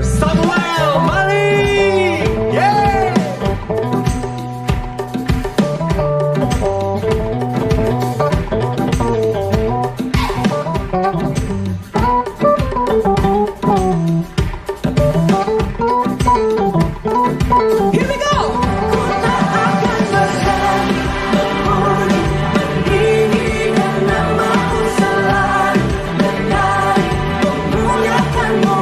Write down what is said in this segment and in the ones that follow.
Samuel Mali. Yeah. Here we go. Ku tak akan berhenti memuji, meninggikan namamu selalu, menari memuliakanmu.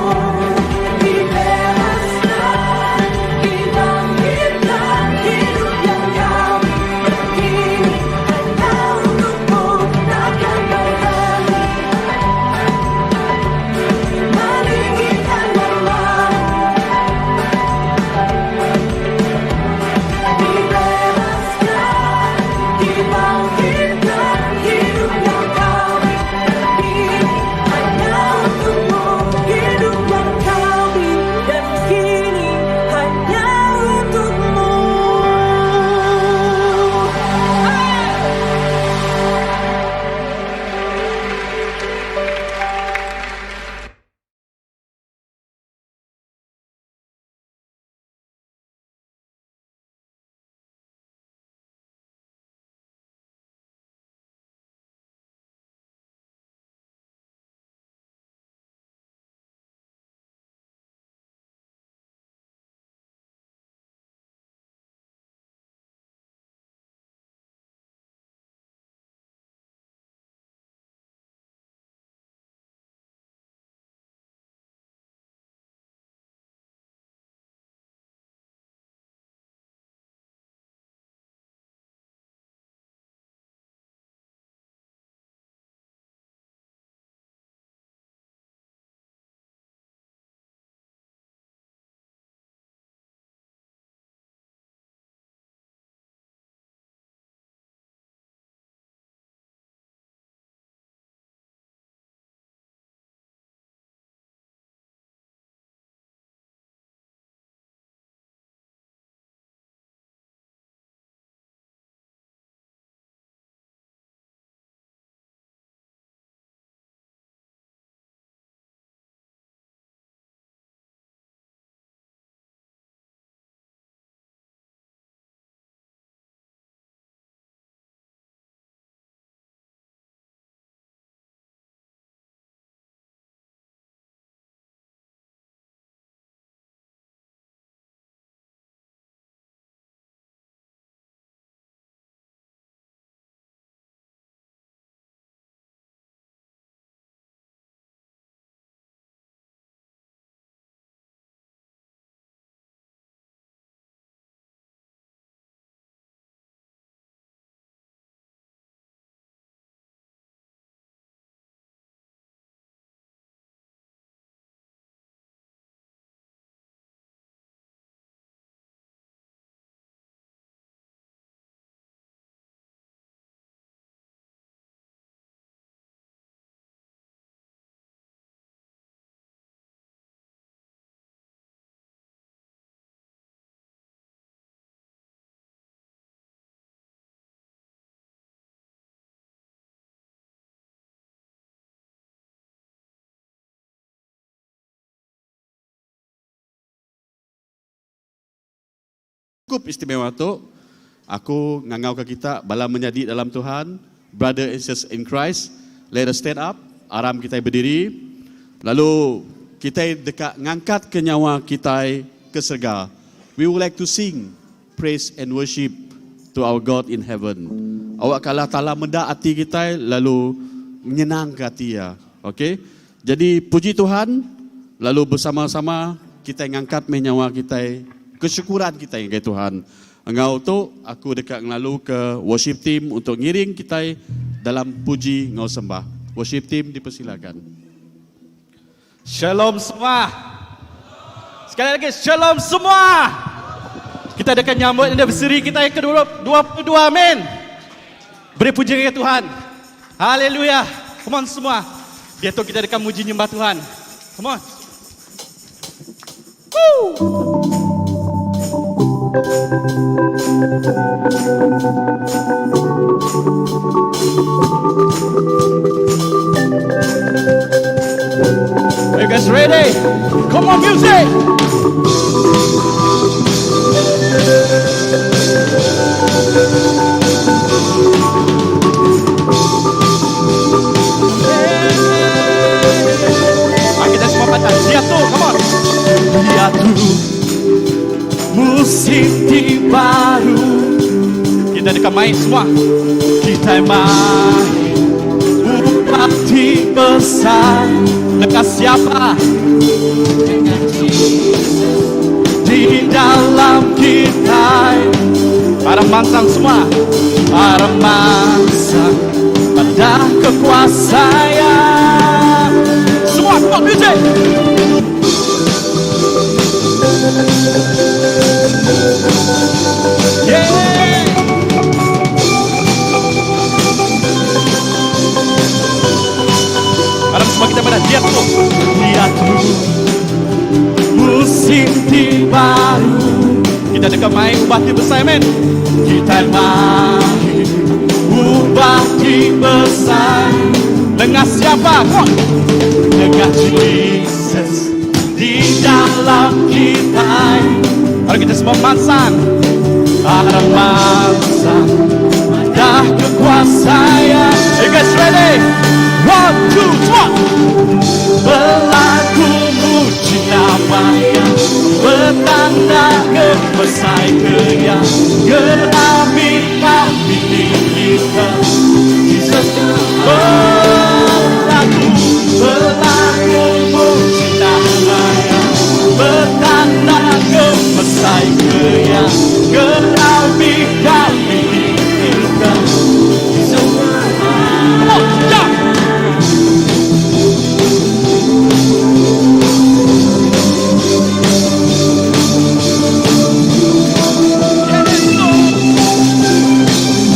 Dibebaskan, dibangkitkan, hidup yang kau beri, dan kini hanya untukmu. Takkan berhenti meninggikan namamu. Dibebaskan, dibangkitkan, hidup yang kau beri, dan kini hanya untukmu. Hidup yang kau beri, dan kini hanya untukmu. Chukup istimewa tu, aku ngangauka kita bala menyadi dalam Tuhan, brother and sisters in Christ, let us stand up, aram kitai bediri, lalu kitai deka ngangkatka nyawa kitai ke serega. We would like to sing praise and worship to our God in heaven. Awakka Allah Taala meda ati kitai lalu nyenangka ati Iya. Okay. Jadi puji Tuhan lalu bersama-sama kitai ngangkat meh nyawa kitai kesyukuran kitai ngagai Tuhan. Enggau tu aku deka ngelalu ke worship team untuk ngiring kitai dalam puji enggau sembah. Worship team dipersilakan. Shalom semua. Sekali lagi shalom semua. Kita deka nyambut anniversary kita yang ke-22 amin. Beri puji ngagai Tuhan. Haleluya. Come on semua. Diatu kita deka muji nyembah Tuhan. Come on. Woo! Are you guys ready? Come on music! Mari kita semua patah. Dia tu, come on. Dia tu musim ti baru. Kita dekat main semua. Kita main bupati besar. Dekat siapa? Di dalam kita. Para mansang semua. Para mansang pada kekuasaan. Semua, come on music. Yeah. Aram semua kita pada dia tu. Dia tu. Musim ti baru. Kita dekat main ubah ti besar, amen. Kita main ubah ti besar. Dengan siapa? Come on. Dengan Jesus di dalam kita. Mari kita semua mansang. Para mansang pada kekuasaan. Are you guys ready? One, two, three. Berlagu muji namanya, Bertanda kebesar kaya, Gerami kami kita. Jesus berlagu, berlagu muji namanya, Bertanda kebesar kaya, Gerami kami kita. Jesus. Come on, jump!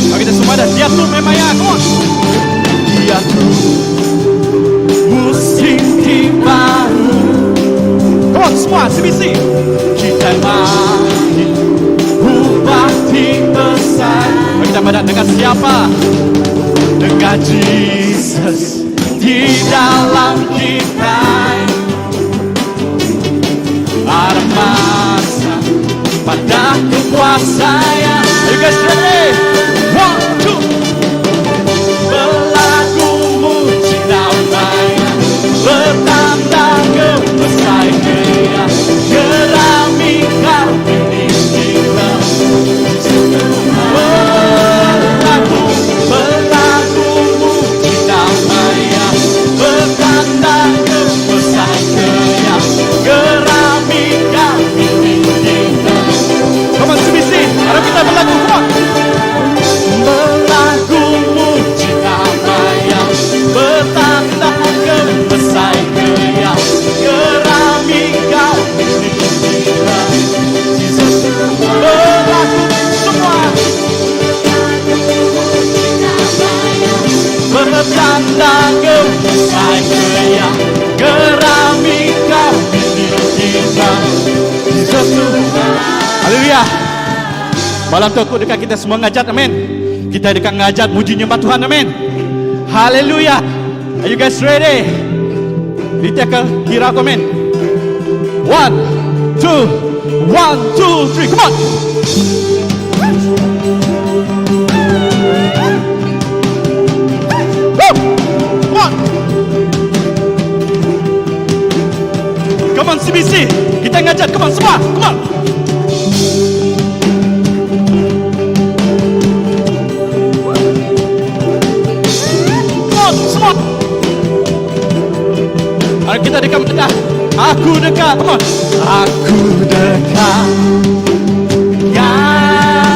Mari kita semua dah dia tu memang ya, come on. Dia tu musim ti baru. Come on semua CBC. Kita mari ubah ti besar. Mari kita pada dengan siapa? Dengan Jesus di dalam kita. Ada masa pada kekuasaan. Are you guys ready? One, two. Berlagu muji namanya, Bertanda kebesar Gerami kami kita. Berlagu, berlagu muji namanya, Bertanda kebesar Gerami kami kita. Come on CBC, mari kita berlagu, come on. Berlagu muji namanya, Bertanda kebesar Gerami kami kita. Jesus berlagu semua. Bertanda kebesar Gerami kami kita. Jesus Haleluya. Malam tu aku dekat kita semua ngajat, amin. Kita dekat ngajat muji nyembah Tuhan, amin. Haleluya. Are you guys ready? Kita akan kira aku, amin. One, two, one, two, three, come on. Woo! Come on. Come on CBC. Kita ngajat, come on semua, come on. Come on, semua. Mari kita dekat dekat. Aku dekat, come on. Aku dekat. Ngajak.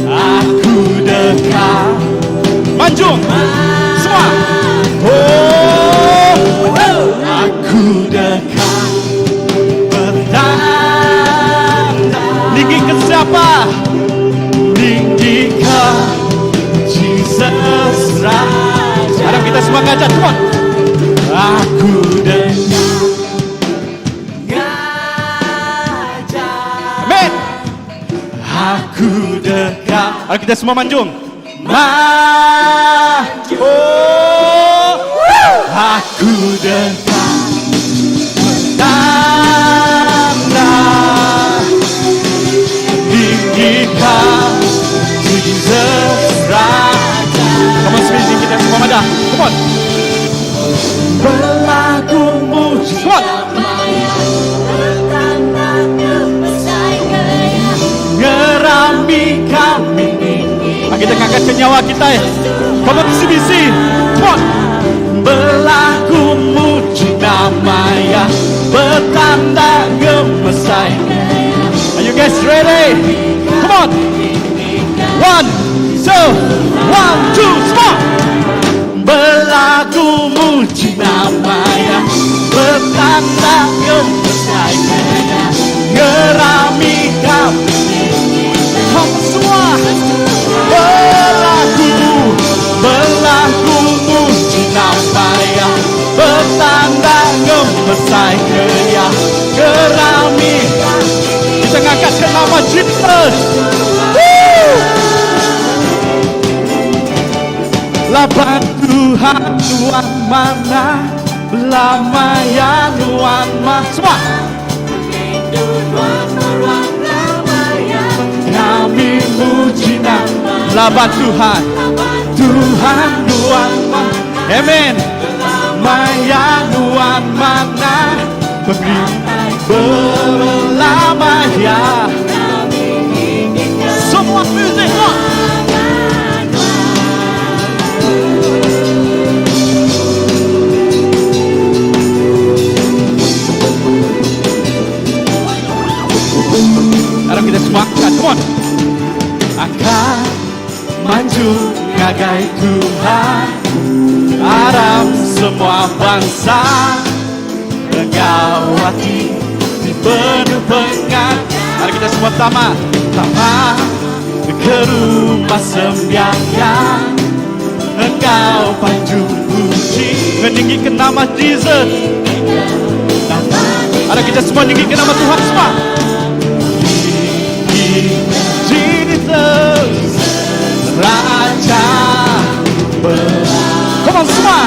Aku dekat. Manjung. Semua. Oh, aku dekat. Bertanda. Tinggi ke siapa? Tinggi ke Jesus Raja. Harap kita semua ngajak, come on. Aku dekat Ngajak. Amin. Aku dekat. Mari kita semua manjung. Ma. Oh. Aku deka betanda Ninggika Jesus Raja. Come on, sini kita semua madah. Come on. Berlagu muji. Come on. Ngerami kami. Ah, kita ngangkat ke nyawa kita eh. Come on, CBC. Come on. Berlagu muji nama ya. Betanda gemesai. Are you guys ready? Come on. One, two, one, two, semua. Berlagu muji nama ya. Betanda gemesai. Ngerami kami. Come semua. Berlagu, berlagu muji nama ya. Betanda gemesai ke ya. Ngerami. Kita ngangkat ke nama Jesus. Woo! Laban Tuhan Tuhan mana Lama ya Tuhan ma Semua Kami muji nama Laban Tuhan Tuhan Tuhan ma Amen Maya Tuhan mana Beri Berlama ya Semua music come on. Sekarang kita semua angkat, come on. Akan maju ngagai Tuhan Aram semua bangsa Engkau hati di penuh pengat. Mari kita semua tama Tama ke rumah sembiang Engkau panjung puji Meninggikan nama Jesus. Mari kita semua tinggikan nama Tuhan semua. Jesus Raja. Come on semua.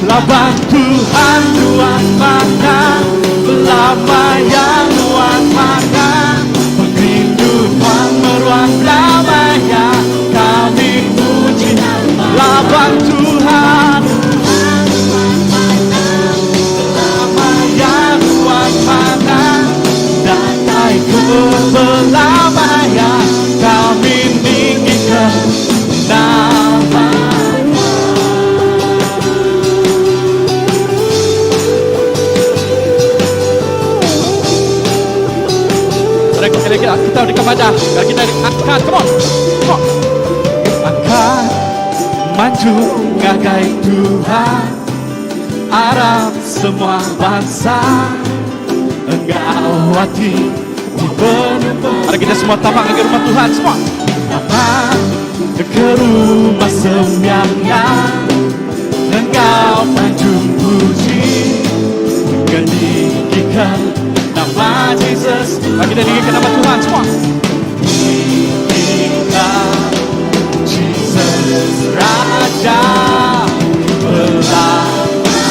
Laban Tuhan Tuhan mana Lama yang Tuhan mana Pengrinduan meruang lamanya Kami puji Laban Tuhan Lama yang Tuhan mana Datai ke belamanya Kami tinggikan nama. Mereka kita kita di kepada kita angkat, come on, come on. Angkat maju ngagai Tuhan Aram semua bangsa Engkau hati di penuh. Mari kita semua tapak ke rumah Tuhan semua. Tapak ke rumah sembiangnya Engkau panjung puji Meninggikan nama Jesus. Mari kita tinggikan nama Tuhan semua. Tinggikan Jesus Raja Belah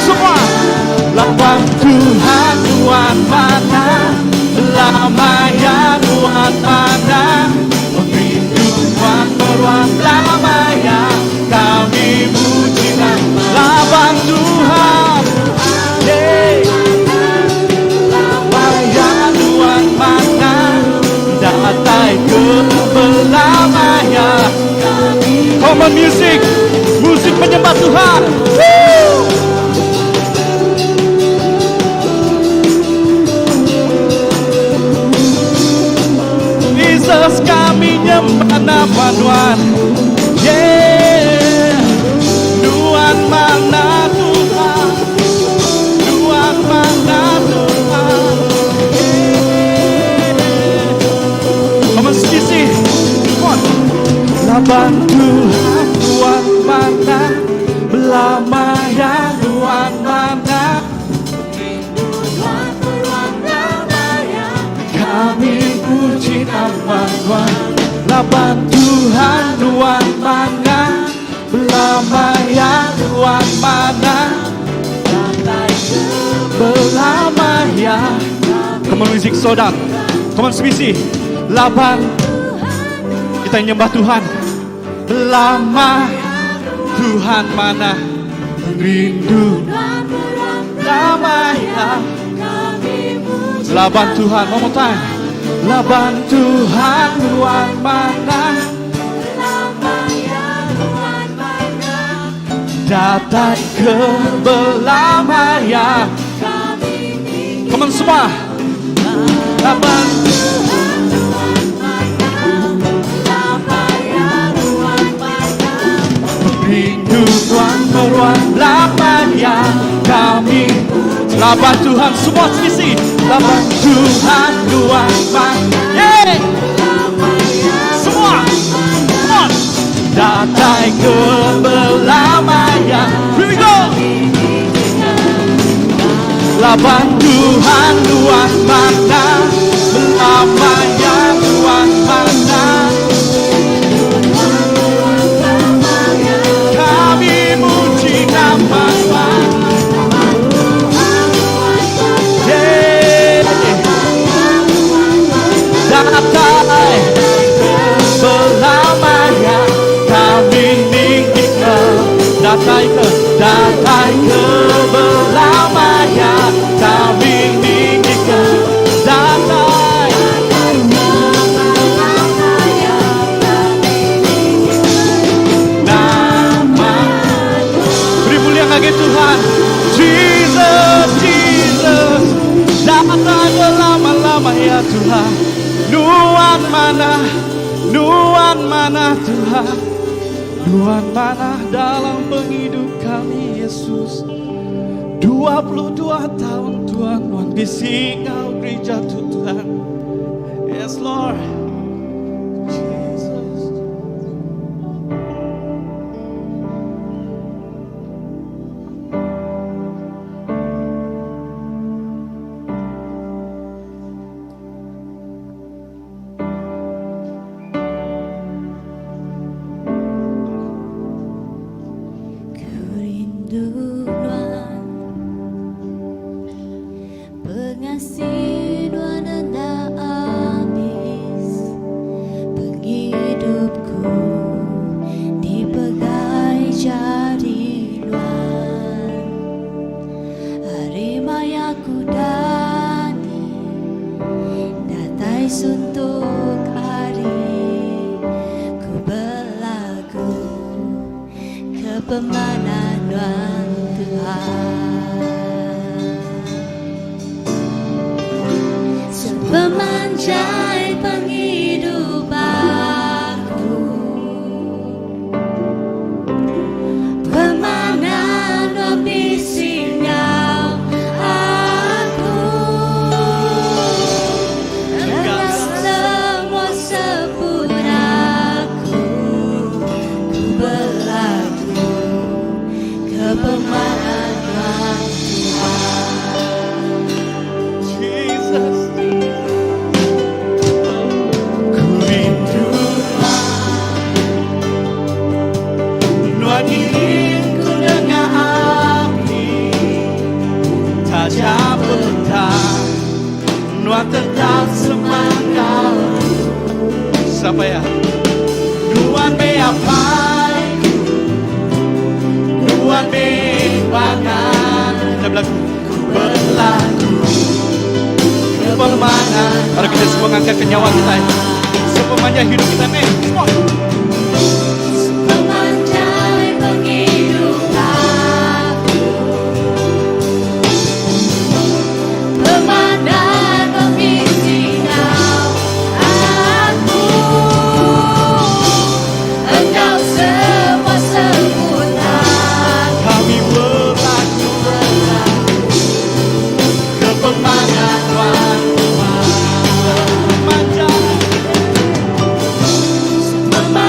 semua Lawan Tuhan Tuhan mana Lama ya Tuhan mana Pengrinduan meruang lama ya Kami puji nama Lawan Tuhan. Yeah. Lama ya Tuhan mana Datai ke belamanya. Come on music. Musik menyembah Tuhan. Woo! Jesus kami nyembah nama Tuhan. Yeah. Tuhan mana Tuhan. Tuhan mana Tuhan. Yeah. Come on Skisi. Come on. Laban Tuhan Tuhan mana Belama ya Tuhan mana Kami puji nama Tuhan Laban Tuhan Tuhan mana Belama ya Tuhan mana. Belama ya. Come on music sodang. Come on sebisi. Laban kita nyembah Tuhan. Belama Tuhan mana rindu lama ya. Laban Tuhan, one more time. Laban Tuhan Tuhan mana datai ke belama ya. Come on semua. Laban Rindu Tuhan meruan lama ya kami Laban Tuhan semua sisi Laban Tuhan Tuhan yeah. Semua Come on Datai ke belamaya Here we go Laban Tuhan Tuhan mana Belamaya Tuhan mana Kami muji nama Tuhan Yeah. Datai selamanya kami ninggikan datai ke datai ke belamanya kami ninggikan datai nama beri mulia lagi Tuhan Jesus Jesus datai berlama-lama ya Tuhan Nuan mana Nuan mana Tuhan Nuan mana dalam penghidup kami Yesus 22 tahun Tuhan Nuan bisi kau gereja tu Tuhan Yes Lord Jesus Ku rindu Nuan Pengasih Nuan enda abis Pengidupku Dipegai jari Nuan Hari maya ku dani Datai suntuk hari Ku berlagu Ke pemanah Nuan Tuhan Sepemanjai penghidup aku Pemanah Nuan bisi ngau aku Dengan semua seput aku Ku berlagu ke pemanah Tuhan Jesus Ku rindu Nuan ingin ku dengar api Tajam petang Nuan tetap semangat Siapa ya? Nuan be apai Nuan be pangan Kita berlagu Ku berlagu Ke Mari kita semua ngangkat nyawa kita Sepemanjang hidup kita nih Semua Sepanjang penghidup aku Pemanah bisi ngau aku Engkau semua sempurna Kami berlagu Ke pemanah Tuhan Sepanjang Sepanjang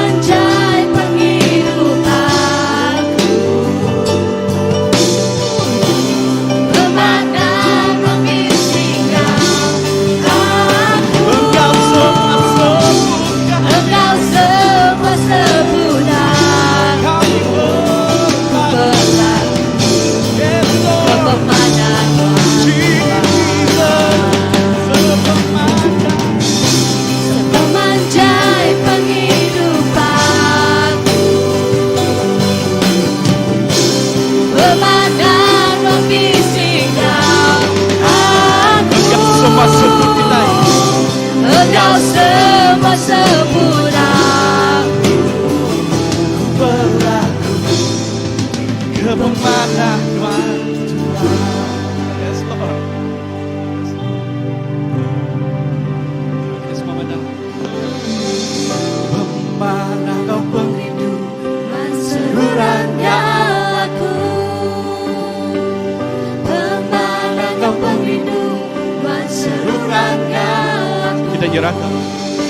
Kita nyerahkan.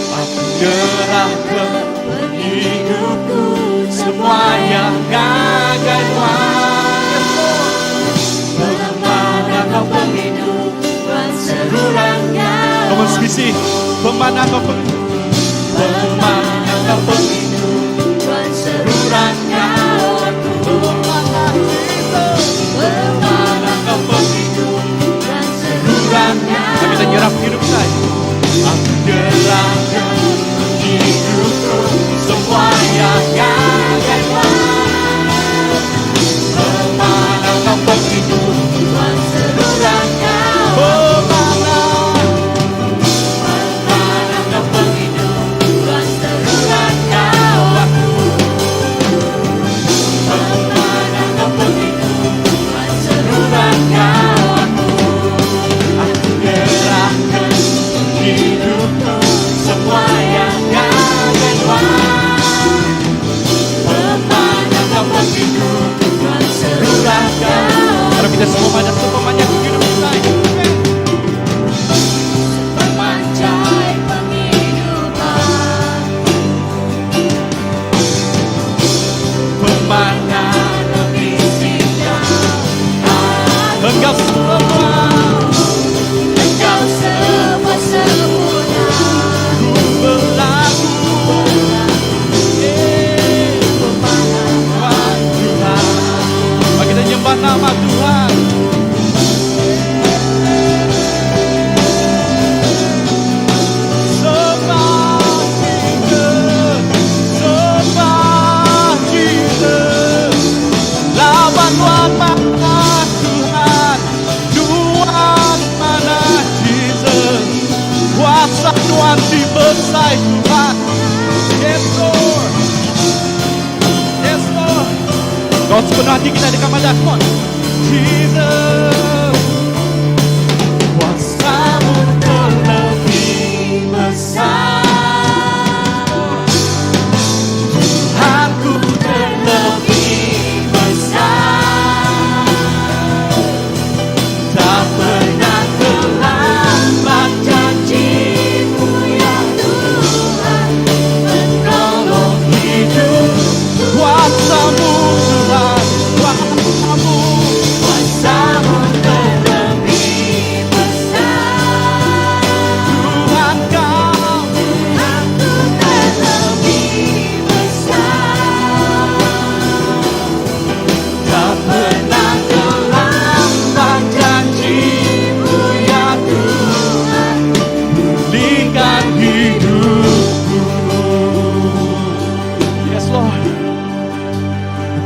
Aku nyerahkan Hidupku semuanya ngagai Tuhan. Yes, Lord. Pemana kau penghidup Tuhan seruran Come on, spisi. Pemana kau penghidup. Pemana kau penghidup. Tuhan seruran nyawaku Pemana Kau penghidup. Tuhan seruran Kami kita nyerah hidup saya. Aku nyerahkan hidupku semuanya ngagai Tuhan. Pemana kau penghidup. Tuhan seruran nyawaku Pemana. Pemana kau penghidup Tuhan seruran nyawaku Pemana kau penghidup Tuhan seruran nyawaku Aku nyerahkan hidupku semuanya ngagai Tuhan. Pemana kau penghidup. Tuhan seruran nyawaku Mari kita semua pada sepemanjang hidup kita. Pemanjai penghidupan Pemana lebih indah Engkau semua Engkau semua sempurna ku berlaku. Eh, Tuhan, Tuhan. Mari kita nyembah nama Tuhan. Sembah Jesus, sembah Jesus. Lawan Tuhan mana Tuhan, Tuhan mana Jesus. Kuasa Tuhan di besar Tuhan. Yes Lord. Yes Lord. Kau sepenuh hati kita dekat madah. Come on. Jesus. Kuasamu terlebih besar. Tuhanku terlebih besar. Tak pernah terlambat Janjimu ya Tuhan Menolong hidup. Kuasamu Tuhan, kuasamu. Kuasamu terlebih besar Tuhan kau Aku terlebih besar tak pernah terlambat janjimu ya Tuhan. Pulihkan hidupku. Yes Lord.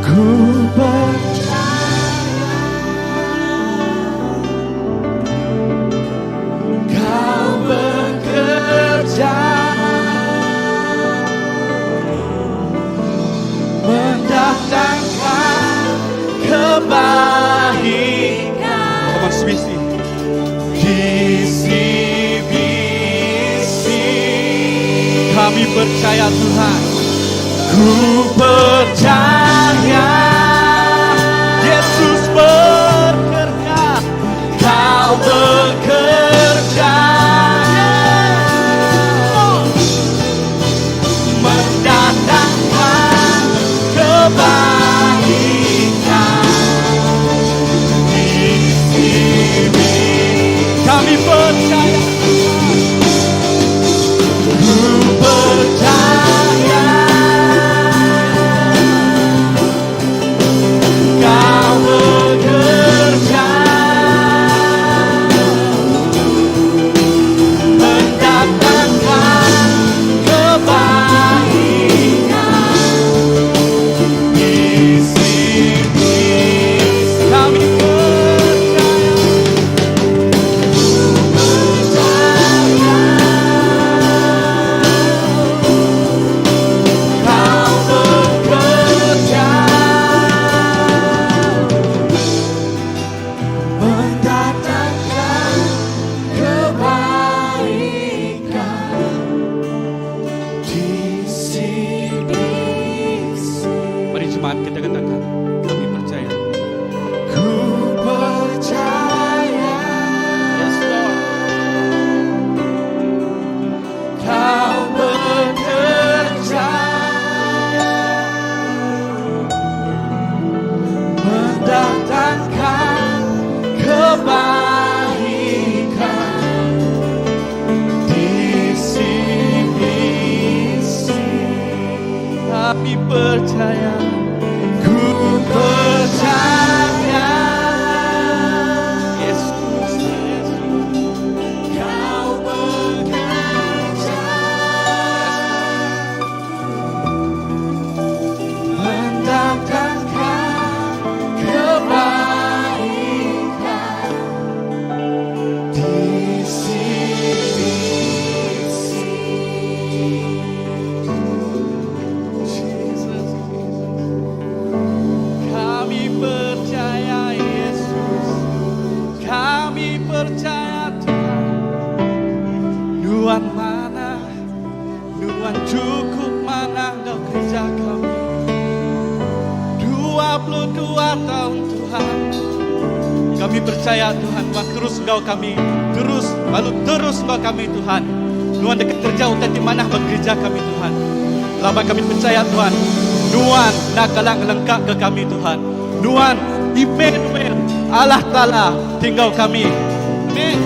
Ku percaya Kau bekerja mendatangkan kebaikan. Come on, Swissi. GCBC. Kami percaya Tuhan. Ku percaya Yesus bekerja. Kau bekerja. Mendatangkan kebaikan. Di sini kami percaya. Ku percaya. percaya, ku percaya. Yesus, Yesus, Kau bekerja mendatangkan kebaikan di sini. Jesus, Jesus. Kami percaya Yesus, kami percaya Tuhan. Nuan manah, Nuan cukup manah kau kerja kami. 22 tahun Tuhan. Kami percaya Tuhan, Tuhan terus engkau kami, terus, lalu terus engkau kami Tuhan. Tuhan dekat kerja utai di mana bekerja kami Tuhan. Lama kami percaya Tuhan, Nuan nak kalang lengkap ke kami Tuhan. Nuan Emmanuel, Allah Ta'ala tinggal kami. Amin.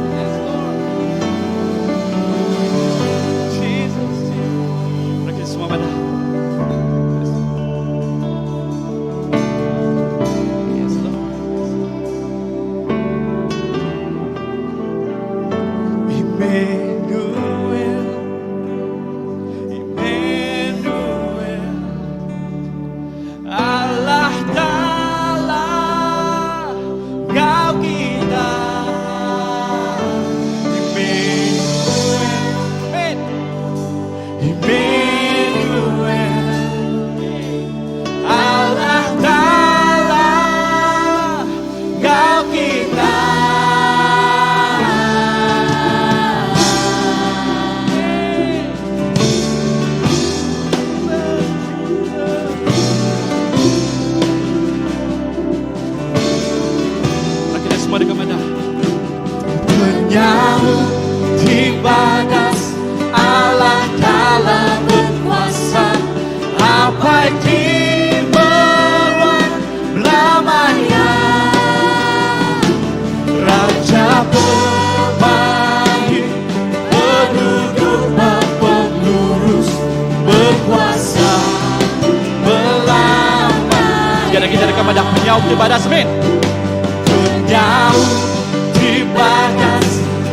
Yes, Lord. Jesus, Jesus. Mereka semua mana? Yes. Yes, Lord. Emmanuel, Emmanuel, Allah Ta'ala, Kau kita. Emmanuel, Emmanuel, Allah Ta'ala, Kau kita. Kita semua dekat mana? Penyahut di bagas Allah Ta'ala berkuasa apa di bawah lamanya Raja pemahit penduduk lurus berkuasa belama. Sekali lagi kita dekat penyahut di badas amin. Penyahut di bagas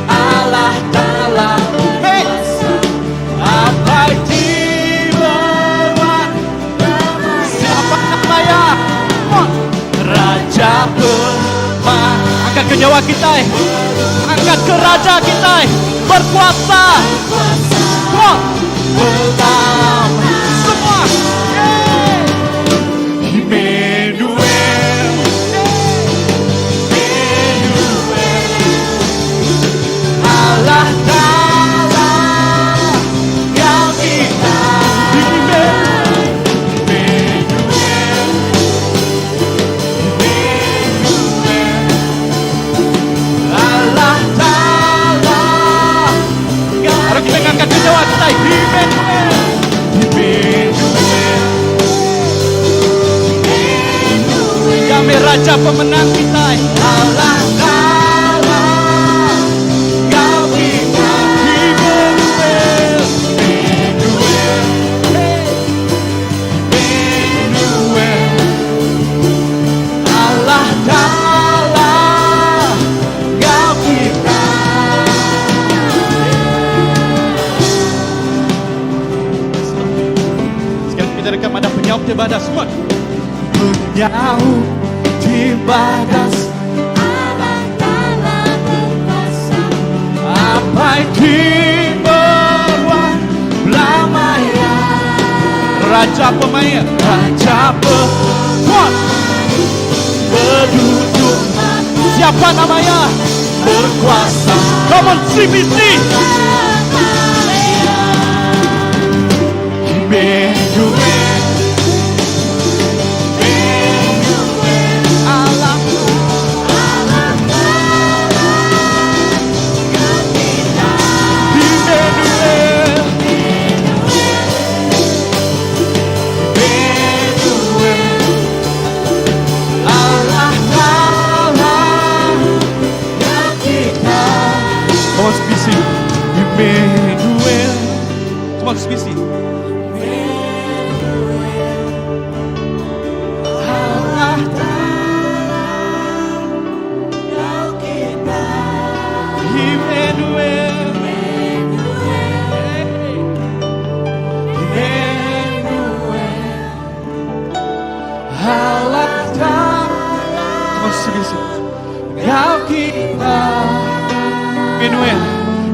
Allah Ta'ala berkuasa apa di bawah siapa namanya? Come on. Raja pemah angkat ke nyawa kita eh. Angkat ke raja kita eh. Berkuasa. Come on. Belama semua. Yeah. Emmanuel, Emmanuel, Allah Ta'ala yang kita. Emmanuel, Emmanuel, Allah Ta'ala. Mari kita angkat ke nyawa kita. Emmanuel, Emmanuel, Kami raja pemenang kita. Allah Ta'ala Kau kita. Emmanuel, Emmanuel, Emmanuel, Allah Ta'ala Kau kita. Sekarang kita rekam ada penyahut di badas semua. Penyahut di badas Allah Ta'ala berkuasa apa di bawah lamanya Raja pemain, Raja pekuat Penduduk siapa namanya? Berkuasa. Come on CBC. Emmanuel, Emmanuel, Allah Emmanuel, Emmanuel, Allah Ta'ala kita. Come on, CBC. Emmanuel, CBC. Enggau kita. Emmanuel.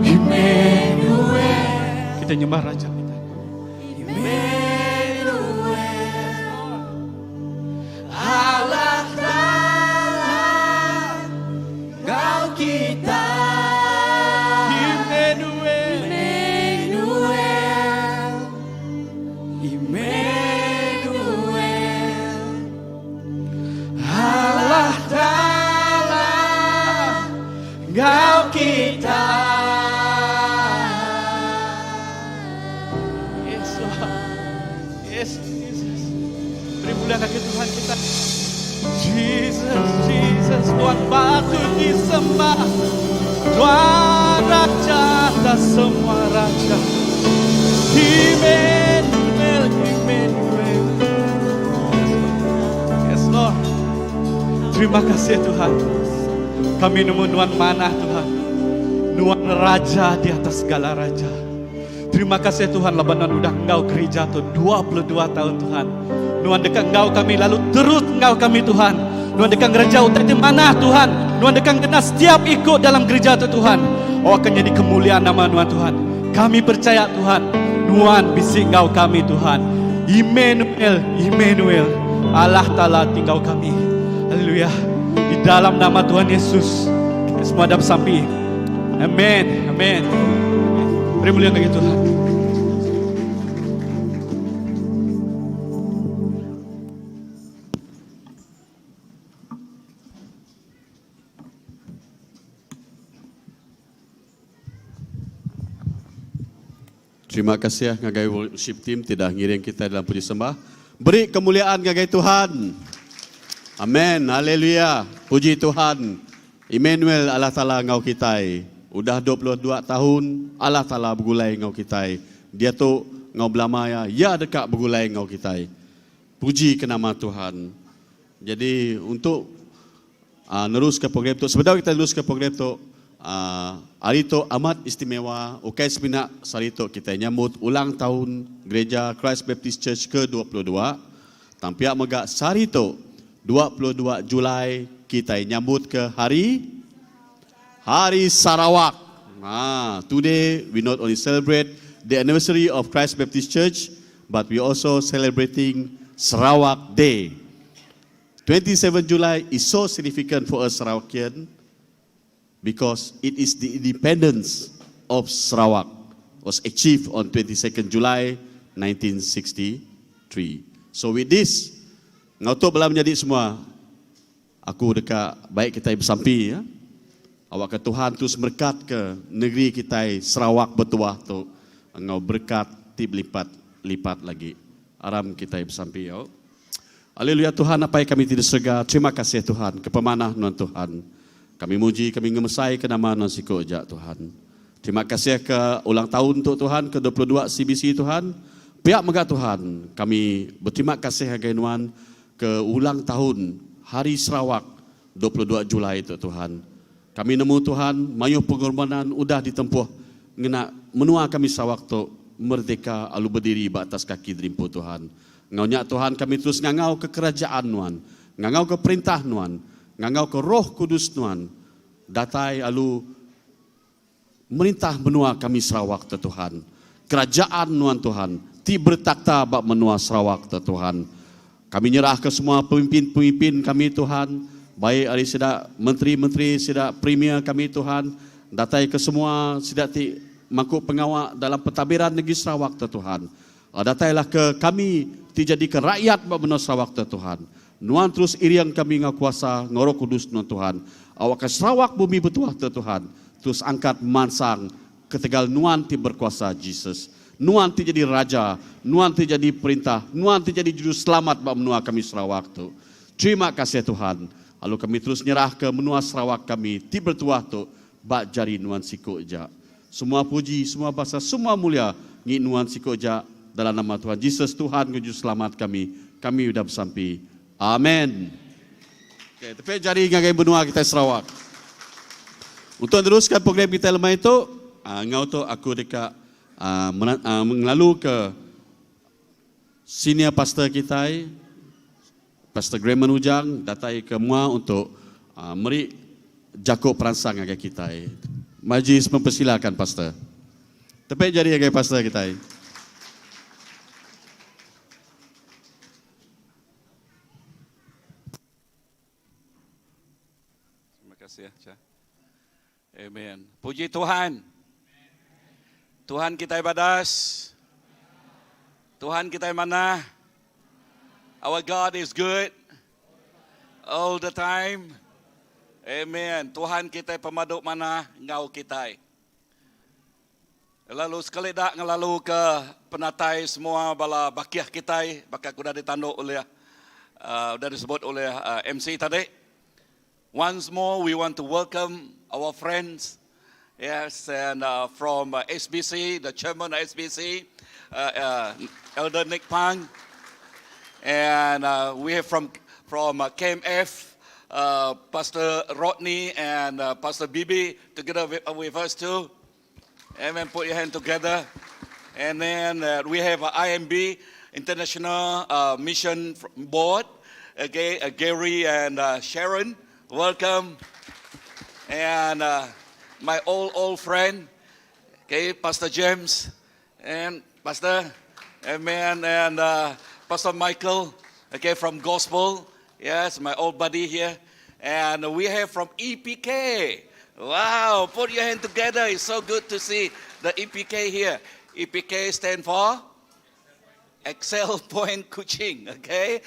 Emmanuel. Kita nyembah Raja kita. Emmanuel. Allah Taala enggau kita. Emmanuel. Emmanuel. Emmanuel. Allah Taala enggau kita. Yes, Lord. Yes, Jesus. Beri mulia kaki Tuhan kita. Jesus, Jesus, Tuhan patut disembah. Tuhan Raja atas semua raja. Emmanuel, Emmanuel. Yes, Lord. Terima kasih Tuhan. Kami nemu Nuan manah Tuhan. Nuan raja di atas segala raja. Terima kasih Tuhan laban Nuan udah enggau gereja tu 22 tahun Tuhan. Nuan deka enggau kami lalu terus enggau kami Tuhan. Nuan deka ngereja utai ti manah Tuhan. Nuan deka ngena setiap iku dalam gereja tu Tuhan. Oh akan nyadi kemuliaan nama Nuan Tuhan. Kami percaya Tuhan, Nuan bisi enggau kami Tuhan. Immanuel, Immanuel, Allah Taala ti enggau kami. Haleluya. Di dalam nama Tuhan Yesus, kita semua ada besampi. Amen. Amen. Beri mulia bagi Tuhan. Terima kasih ngagai worship team ti dah ngiring kitai dalam puji sembah. Beri kemuliaan ngagai Tuhan. Amen. Haleluya. Puji Tuhan. Emmanuel Allah Taala enggau kitai. Udah 22 tahun Allah Taala begulai enggau kitai. Diatu enggau belama iya, iya deka begulai enggau kitai. Puji ke nama Tuhan. Jadi untuk neruska program tu, sebedau kitai neruska program tu, hari tu amat istimewa ukai semina sehari tu kitai nyambut ulang taun Gereja Christ Baptist Church ke 22, tang pia mega sehari tu 22 Julai kitai nyambutka Hari Hari Sarawak. Haa, today we not only celebrate the anniversary of Christ Baptist Church but we also celebrating Sarawak Day. 27 July is so significant for us Sarawakian because it is the independence of Sarawak was achieved on 22nd July 1963. So with this, enggau tu bala menyadi semua, aku deka baik kitai besampi ya. Awakka Tuhan terus merekatka negeri kitai Sarawak betuah tu enggau berekat ti belipat-lipat lagi. Aram kitai besampi au. Aleluya Tuhan Apai kami ti di serega terima kasih Tuhan ke pemanah nuan Tuhan. Kami muji kami ngemesai ke nama nuan siku aja Tuhan. Terima kasih ke ulang taun tu Tuhan ke 22 CBC Tuhan. Pia mega Tuhan kami beterima kasih ngagai nuan ke ulang tahun Hari Sarawak 22 Julai tu Tuhan. Kami nemu Tuhan mayuh pengorbanan udah ditempuh ngena menua kami Sarawak tu merdeka alu bediri ba atas kaki derimpu Tuhan. Enggau nya Tuhan kami terus ngangau ke kerajaan Nuan, ngangau ke perintah Nuan, ngangau ke Roh Kudus Nuan datai alu Merintah menua kami Sarawak te Tuhan. Kerajaan nuan Tuhan ti bertakhta ba menua Sarawak te Tuhan. Kami nyerah ke semua pemimpin-pemimpin kami Tuhan, baik ari sida menteri-menteri sida premier kami Tuhan, datai ke semua sida ti mangku pengawa dalam pentadbiran negeri Sarawak te Tuhan. Datailah ke kami ti jadika rakyat ba menua Sarawak te Tuhan. Nuan terus iring kami enggau kuasa enggau Roh Kudus nuan Tuhan. Awakka Sarawak bumi betuah te Tuhan terus angkat mansang ketegal nuan ti berkuasa Jesus. Nuan ti jadi Raja, nuan ti jadi perintah, nuan ti jadi Juruselamat ba menua kami Sarawak tu. Terima kasih Tuhan. Lalu kami terus nyerahka menua Sarawak kami ti bertuah tu ba jari nuan siku aja. Semua puji, semua basa, semua mulia ngi nuan siku aja dalam nama Tuhan Jesus Tuhan enggau Juruselamat kami, kami udah besampi. Amen. Okay, tepik jari ngagai menua kitai Sarawak. Untuk neruskan program kitai lemai tu, enggau tu aku deka ngelalu ke senior pastor kitai, Pastor Graham Ujang datai ke mua untuk Meri jaku peransang ngagai kitai. Majlis mempersilakan pastor. Tepek jari ngagai pastor kitai. Terima kasih ya. Amen. Puji Tuhan. Tuhan kitai badas. Tuhan kitai manah. Our God is good all the time. Amen. Tuhan kitai pemadu manah enggau kitai. Lalu sekali da ngelalu ke penatai semua bala bakih kitai baka ke udah ditandu oleh uh, udah disebut oleh uh, MC tadi. Once more we want to welcome our friends yes and uh, from uh, SBC the chairman of SBC uh, uh, Elder Nick Pang and uh, we have from from uh, KMF uh, Pastor Rodney and uh, Pastor Bibi together with, uh, with us too. Amen. Put your hand together. And then uh, we have uh, IMB, International uh, Mission Board. Okay, uh, Gary and uh, Sharon, welcome. And uh, my old, old friend, okay, Pastor James and Pastor, amen, and uh, Pastor Michael, okay, from Gospel. Yes, my old buddy here. And we have from EPK. Wow, put your hand together. It's so good to see the EPK here. EPK stand for? Excel Point Kuching, okay?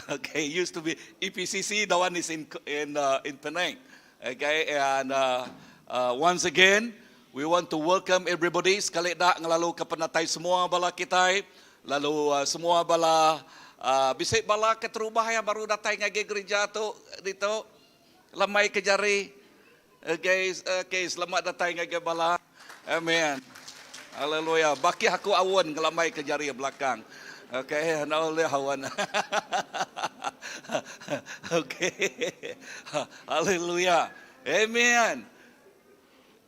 okay, used to be EPCC, the one is in, in, uh, in Penang. Okay, and uh, uh, once again, we want to welcome everybody. Sekali dak ngelalu ke penatai semua bala kitai, lalu uh, semua bala uh, bisi bala keterubah yang baru datai ngagai gereja tu ditu lemai ke jari. Okay, okay, selamat datai ngagai bala. Amen. Haleluya. Bakih aku awan ngelamai ke jari belakang. Okay, enda ulih awan. okay. Haleluya. Amen.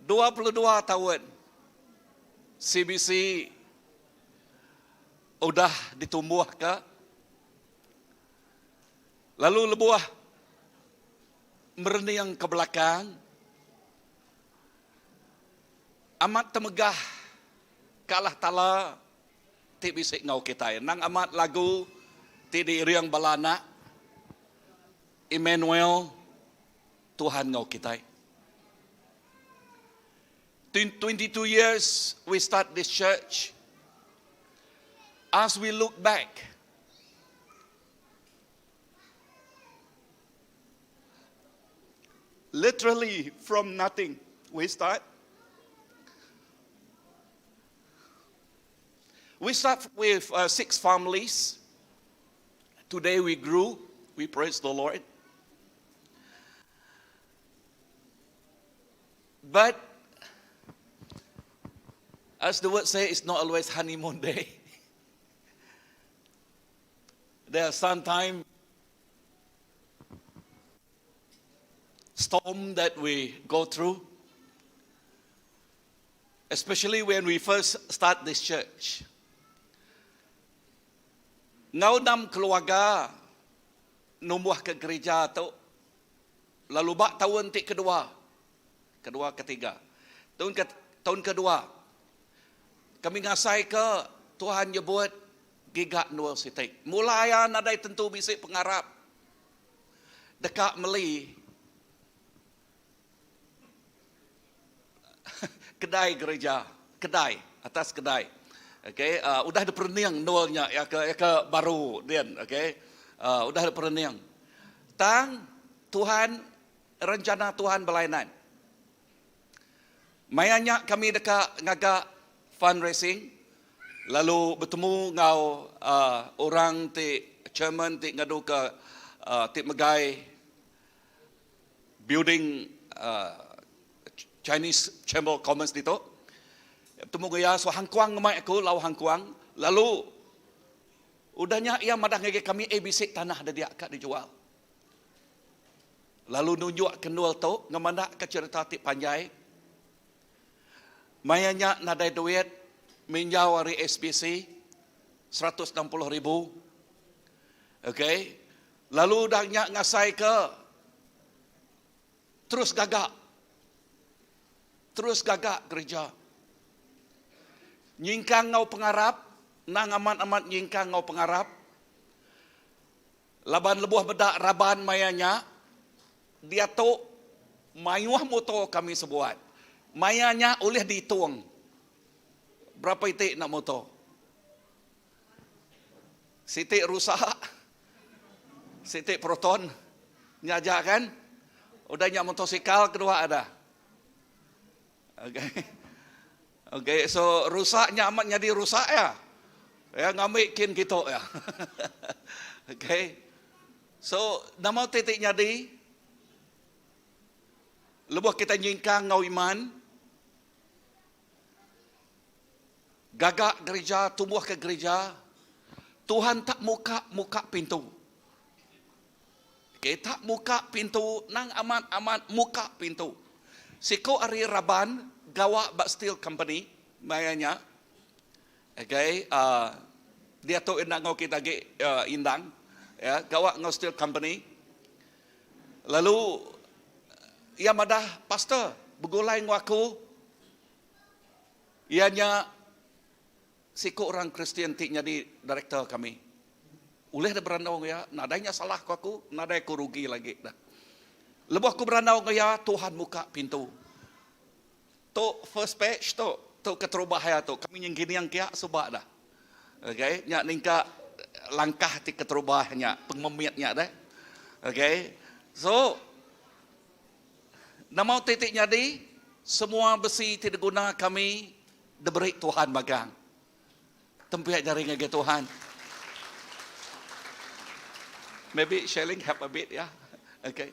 22 tahun CBC udah ditumbuhka lalu lebuh merening ke belakang Amat temegah ke Allah Taala ti bisi enggau kitai. Endang amat lagu ti diiring bala anak Emmanuel Tuhan enggau kitai. 22 years we start this church. As we look back, Literally from nothing we start. We start with uh, six families. Today we grew. We praise the Lord. But as the word says, it's not always honeymoon day. There are sometimes storm that we go through, especially when we first start this church. Enggau enam keluarga numbuhka gerija tu lalu ba taun ti kedua, kedua ketiga, taun ke taun kedua kami ngasaika Tuhan nyebut giga endur siti. Mula iya nadai tentu bisi pengarap. Deka meli kedai gereja, kedai, atas kedai. Okey, uh, udah diperening endur nya ya ke ya ke baru din, okey. Uh, udah diperening. Tang Tuhan rencana Tuhan berlainan. Maya nya kami deka ngaga fundraising lalu betemu enggau uh, orang ti chairman ti ngaduka uh, ti megai building uh, Chinese Chamber of Commerce ditu. Betemu enggau iya so hangkuang ngemai aku lau hangkuang lalu udah nya iya madah ngagai kami eh bisi tanah da dia ka dijual. Lalu nunjuk ke endul tu ngemandakka cherita ti panjai. Maya nya nadai duit minjau ari SBC 160 ribu. Okey. Lalu udah nya ngasaika. Terus gaga. Terus gaga gereja. Nyingkang enggau pengarap, endang amat-amat nyingkang enggau pengarap. Laban lebuh meda raban maya nya, diatu mayuh muto kami sebuat. Maya nya ulih diitung berapa iti enda muto. Siti rusa, siti proton, nya aja kan. Udah nya motosikal kedua ada. Okay. Okay, so rusa nya amat nyadi rusa ya. Ya ngambi kin kitu ya. Okay. So nama ti ti nyadi? Lebuh kita nyingkang enggau iman, Gaga gereja, tumbuhka gereja, Tuhan tak muka muka pintu. Okay, tak muka pintu, nang amat-amat muka pintu. Siku ari raban gawa ba steel company maya nya. Okay, uh, diatu enda enggau kita agi uh, indang, ya, gawa enggau steel company. Lalu iya madah, pastor, begulai enggau aku, Iya nya siku orang Kristian ti nyadi director kami. Ulih deh berandau enggau iya, nadai nya salah ku aku, nadai aku rugi lagi dah. Lebuh aku berandau enggau iya, Tuhan muka pintu. Tu first page tu, tu keterubah iya tu. Kami nyengkining kia suba dah. Okay, nya ningka langkah ti keterubah nya, pengemit nya deh. Okay, so Nama utai ti nyadi? Semua besi ti diguna kami diberi Tuhan magang. Tempiak jari ngagai Tuhan. Maybe Shelling help a bit ya. Okay.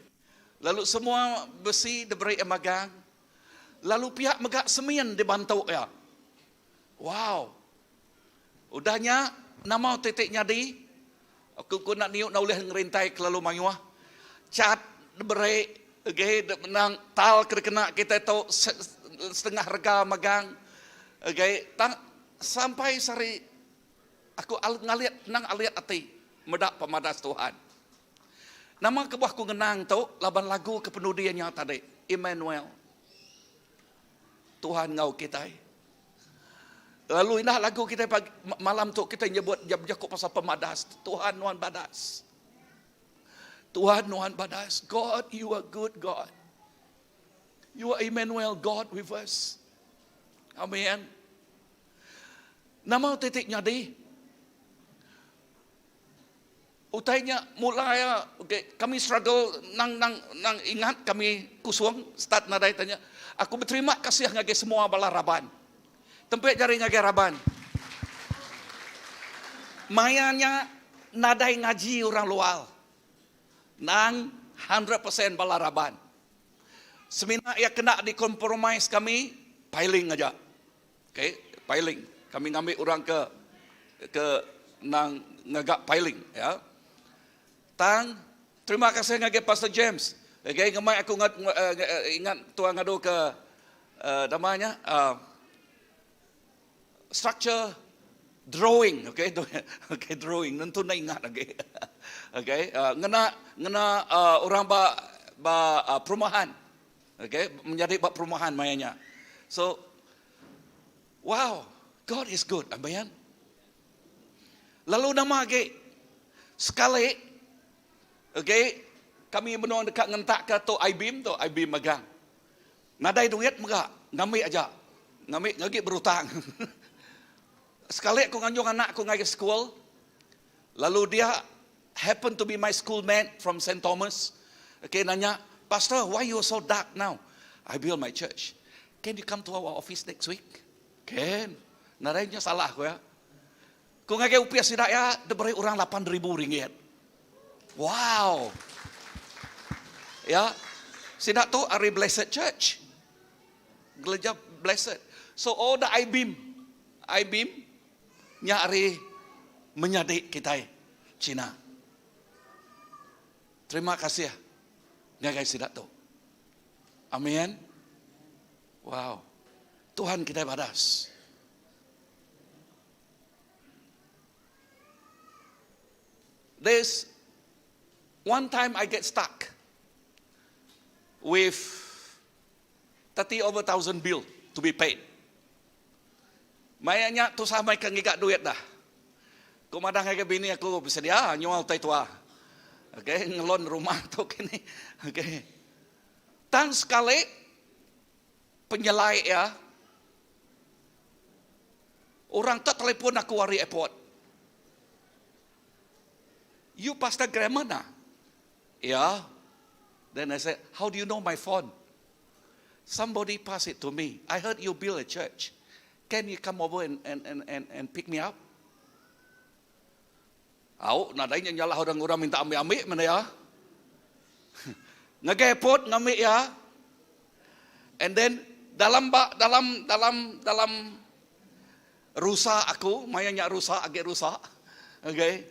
Lalu semua besi diberi iya magang. Lalu pia mega semin dibantu iya. Wow. Udah nya, nama utai ti nyadi? Aku ku enda niu enda ulih ngerintai kelalu mayuh. Chat diberi okay menang tal ke dikena kitai tu setengah rega magang okay tang sampai sehari aku ngalit nang alit ati meda pemadas Tuhan. Nama kebuah aku ngenang tu laban lagu ke penudi nya tadi Emmanuel. Tuhan enggau kitai. Lalu indah lagu kitai pagi, malam tu kitai nyebut bejaku pasal pemadas. Tuhan nuan badas. Tuhan nuan badas. God, you are good God. You are Emmanuel, God with us. Amen. Nama titik nyadi? Utai nya mula iya okay, kami struggle nang nang nang ingat kami kusung start nadai tanya. Aku beterima kasih ngagai semua bala raban. Tempek jari ngagai raban. Maya nya nadai ngaji orang luar. Nang 100% bala raban. Semina iya kena dikompromise kami piling aja. Okay, piling. Kami ngambi orang ke ke nang ngaga piling ya. Tang terima kasih ngagai Pastor James. Okay, ngemai aku ngat, eh, ingat tuan ngadu ke uh, namanya uh, structure drawing, okay, okay drawing nentu na ingat lagi. okay, uh, ngena ngena uh, orang ba ba uh, perumahan. Okay, menjadi ba perumahan mayanya. So Wow, God is good. Amen. Lalu nama agi? Sekali, okay, kami benung deka ngentak ke tu I-beam tu, I-beam magang. Nadai duit mega, ngambi aja. Ngambi ngagi berutang. Sekali aku nganjung anak aku ngagai school, lalu dia happen to be my schoolmate from St. Thomas. Okay, nanya, Pastor, why you so dark now? I build my church. Can you come to our office next week? Can. Nadai nya salah ku ya. Ku ngagai upis sida ya, diberi orang 8,000 ringgit. Wow. Ya. Sida tu ari Blessed Church. Gereja Blessed. So all the I-beam, I-beam nya ari menyadi kitai Cina. Terima kasih ngagai sida tu. Amin. Wow. Tuhan kitai badas. There's one time I get stuck. with 30 over thousand bill to be paid. Maya nya tusah mai ke ngiga duit dah. Ku madah ngagai bini aku besedia nyual utai tua. Okay, ngelon rumah tu kini. Okay. Tang sekali penyelai iya orang tu telefon aku ari airport. You Pastor Grammar nah? Ya. Then I said, how do you know my phone? Somebody pass it to me. I heard you build a church. Can you come over and and and and, and pick me up? Au, nadai nya nyalah orang-orang minta ambil-ambil mana ya. Ngagai airport ngambil ya. And then dalam ba dalam dalam dalam rusa aku, maya nya rusa agi rusa. Okay.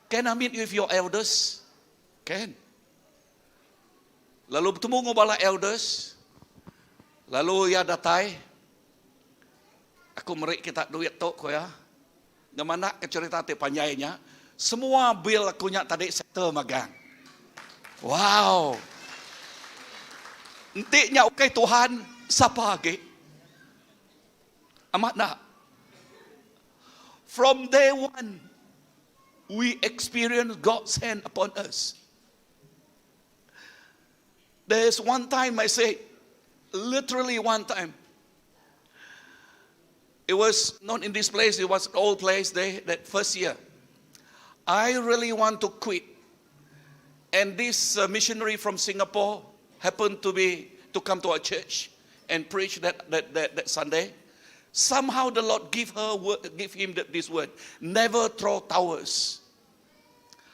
Can I meet with your elders? Can. Lalu betemu dengan bala elders. Lalu ia datai. Aku meri kita duit tu ko ya. Ngemana ke cerita ti panjainya. Semua bil aku nya tadi settle magang. Wow. Enti nya ukai Tuhan, sapa agi? Amat nak. From day one, we experience God's hand upon us. There's one time I say, literally one time. It was not in this place, it was an old place there, that first year. I really want to quit. And this uh, missionary from Singapore happened to be to come to our church and preach that, that, that, that Sunday. Somehow the Lord give her word, give him this word: never throw towels.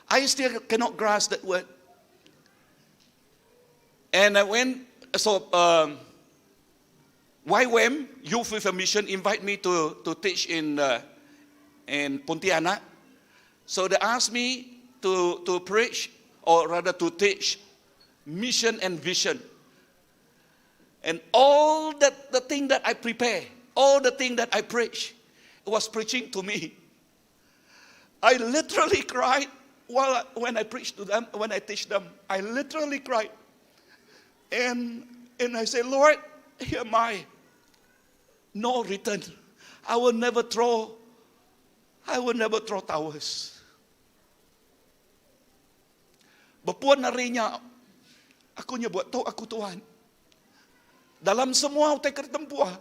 I still cannot grasp that word. And I went, so um, YWAM, Youth with a Mission, invite me to, to teach in, uh, in Pontianak. So they asked me to, to preach, or rather to teach, mission and vision. And all that the thing that I prepare, all the thing that I preach, it was preaching to me. I literally cried while when I preach to them, when I teach them. I literally cried. And, and I say, Lord, here am I. No return. I will never throw, I will never throw towels. Bepuan harinya, aku nyebut tu aku Tuhan. Dalam semua utai ketempuah,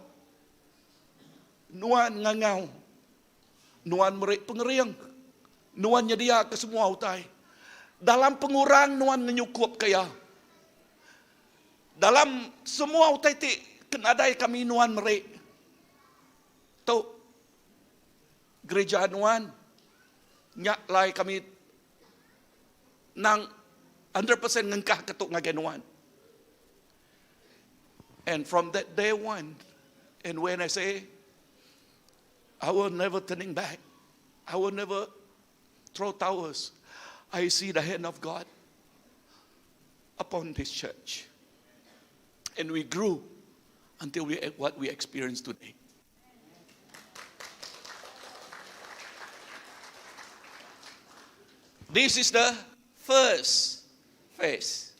nuan ngangau, nuan meri pengering, nuan nyedia ke semua utai. Dalam pengurang nuan ngenyukup ke ya. Dalam semua utai ti kenadai kami nuan meri. Tu gereja nuan nyak lai kami nang 100% ngengkah ketuk ngagai nuan. And from that day one, and when I say, I will never turning back, I will never throw towels, I see the hand of God upon this church. And we grew until we what we experience today. This is the first phase.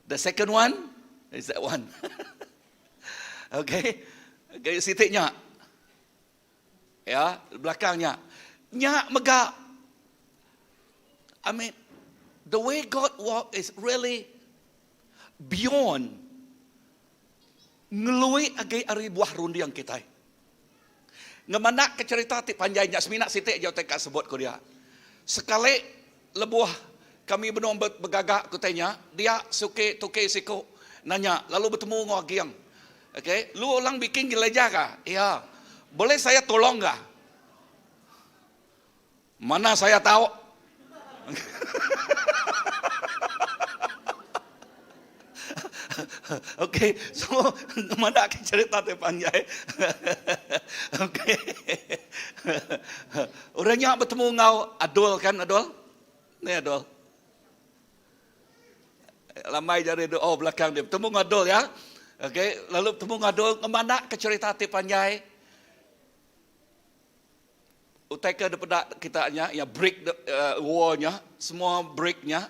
The second one is that one. okay. Okay, sitiknya. Ya, belakangnya. Nya mega. I mean, the way God walk is really beyond ngelui agi ari buah rundiang kita. Ngemana ke cerita ti panjainya semina sitik je utai ka sebut ko dia. Sekali lebuh kami benung begaga ku tanya, dia suke tuke siku nanya lalu betemu enggau agiang. Okay, lu orang bikin geleja ka? Ya. Boleh saya tolong ka? Mana saya tahu? Okay, so mana ke cerita ti panjai. Okay. Orang nya betemu enggau Adul kan Adul? Ni Adul. Lamai jari tu oh belakang dia. Betemu enggau Adul ya. Okay, lalu betemu enggau Adul ngemana ke cerita ti panjai. Utai ke dipeda kita nya ya break the uh, war nya, semua break nya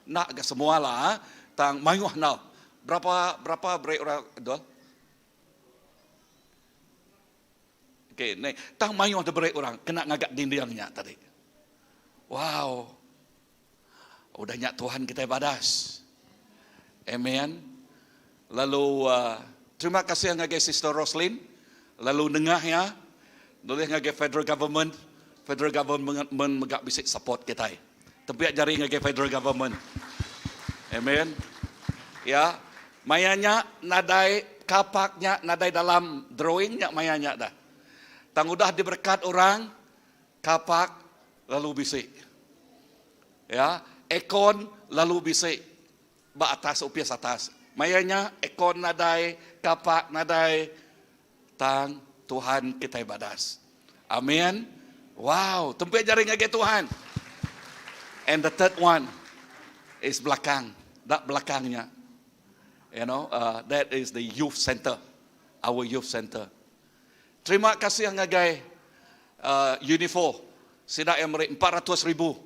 nak ke semua lah tang mayuh nau. Berapa berapa beri orang dol? Okey, ni tang mayuh diberi orang kena ngaga dinding nya tadi. Wow. Udah nya Tuhan kitai badas. Amen. Lalu uh, terima kasih ngagai Sister Roslyn. Lalu nengah ya, nulih ngagai federal government. Federal government mega bisi support kitai. Tempiak jari ngagai federal government. Amen. Ya, maya nya nadai kapak nya nadai dalam drawing nya maya nya dah. Tang udah diberkat orang kapak lalu bisi. Ya, aircon lalu bisi ba atas opis atas. Maya nya aircon nadai, kapak nadai. Tang Tuhan kitai badas. Amen. Wow, tempik jari ngagai Tuhan. And the third one is belakang, dak belakangnya. You know, uh, that is the youth center, our youth center. Terima kasih ngagai uh, Unifor. Sida yang meri 400 ribu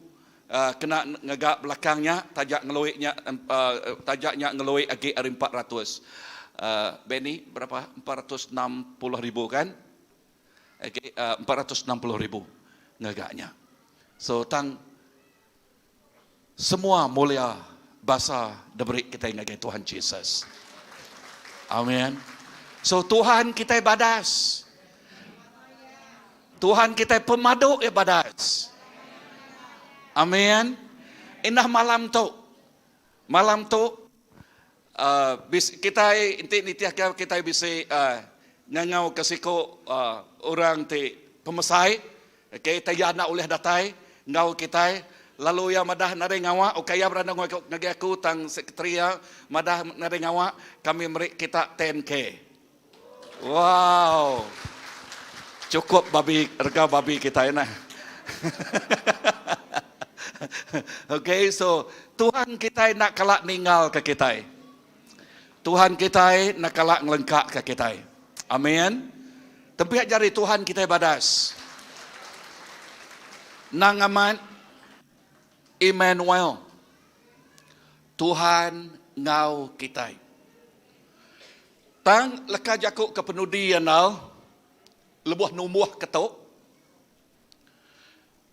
uh, kena ngagak belakangnya, tajak ngeluiknya, uh, tajaknya ngeluik agi ari 400. Uh, Benny, berapa? 460 ribu kan? Okay, uh, 460 ribu ngagaknya. So, tang semua mulia basa diberi kita ngagai Tuhan Jesus. Amin. So Tuhan kita badas. Tuhan kita pemadu ya badas. Amin. Indah malam tu. Malam tu uh, bis, kita inti nitiah kita bisa uh, ngangau ke siko uh, orang ti pemesai okay taya nak oleh datai ngau kita lalu ya madah nadai ngawa okay ya beranda ngagai aku tang sekretari ya madah nadai ngawa kami meri kita 10k. Wow. Cukup babi rega babi kita ini. okay, so Tuhan kita nak kalak ninggal ke kita. Tuhan kita nak kalak ngelengkak ke kita. Amin. Tempiak jari Tuhan kita badas. Nang amat Emmanuel. Tuhan ngau kita. Tang leka jaku ke penudi anal lebuh numbuh ketuk.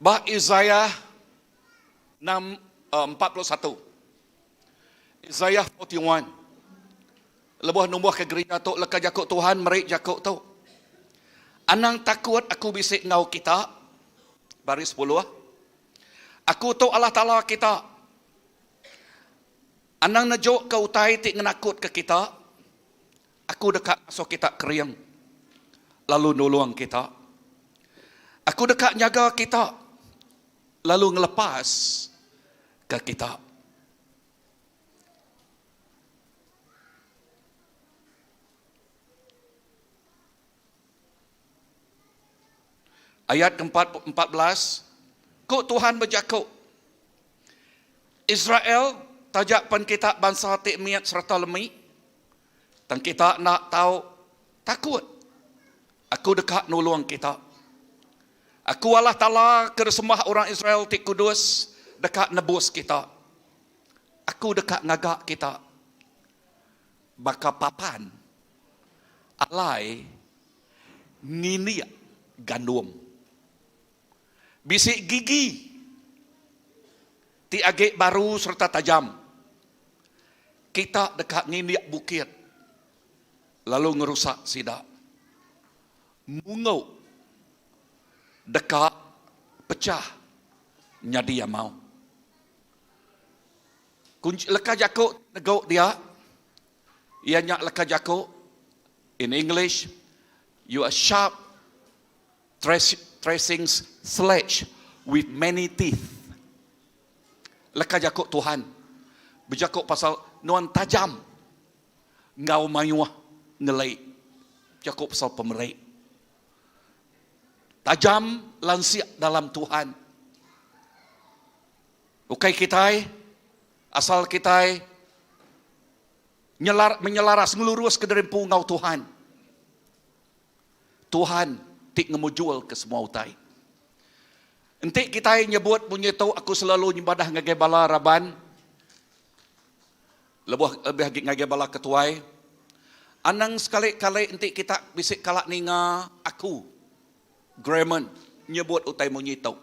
Ba Isaiah 6, 41. Isaiah 41. Lebuh numbuh ke gereja tu leka jaku Tuhan meri jaku tu. Anang takut aku bisik ngau kita. Baris 10. Aku tu Allah Ta'ala kita. Anang nejuk ke utai ti ngenakut ke kita. Aku dekat masuk kita kering. Lalu nulung kita. Aku dekat nyaga kita. Lalu ngelepas ke kita. Ayat ke-14, Ku Tuhan berjakuk, Israel tajak pen kita bangsa ti miat serta lemi, tang kita nak tahu takut. Aku dekat nulung kita. Aku Allah Ta'ala ke sembah orang Israel ti kudus dekat nebus kita. Aku dekat ngagak kita. Baka papan alai nginik gandum. Bisik gigi ti agik baru serta tajam. Kita dekat ngindik bukit lalu ngerusak sidak. Mungau dekat pecah nyadi yang mau. Kunci leka jakuk neguk dia ia nyak leka jakuk in English you are sharp tracing sledge with many teeth. Leka jakuk Tuhan berjakuk pasal nuan tajam ngau mayuah ngelai jakuk pasal pemerik. Tajam lansiak dalam Tuhan. Ukai kitai asal kitai nyelar, menyelaras ngelurus ke dari ngau Tuhan. Tuhan tik ngemujul ke semua utai. Entik kita nyebut bunyi tu aku selalu nyebadah ngagai bala raban. Lebuh lebih agi ngagai bala ketuai, anang sekali-kali enti kita bisi kala ninga aku, Grahman, nyebut utai munyi tu.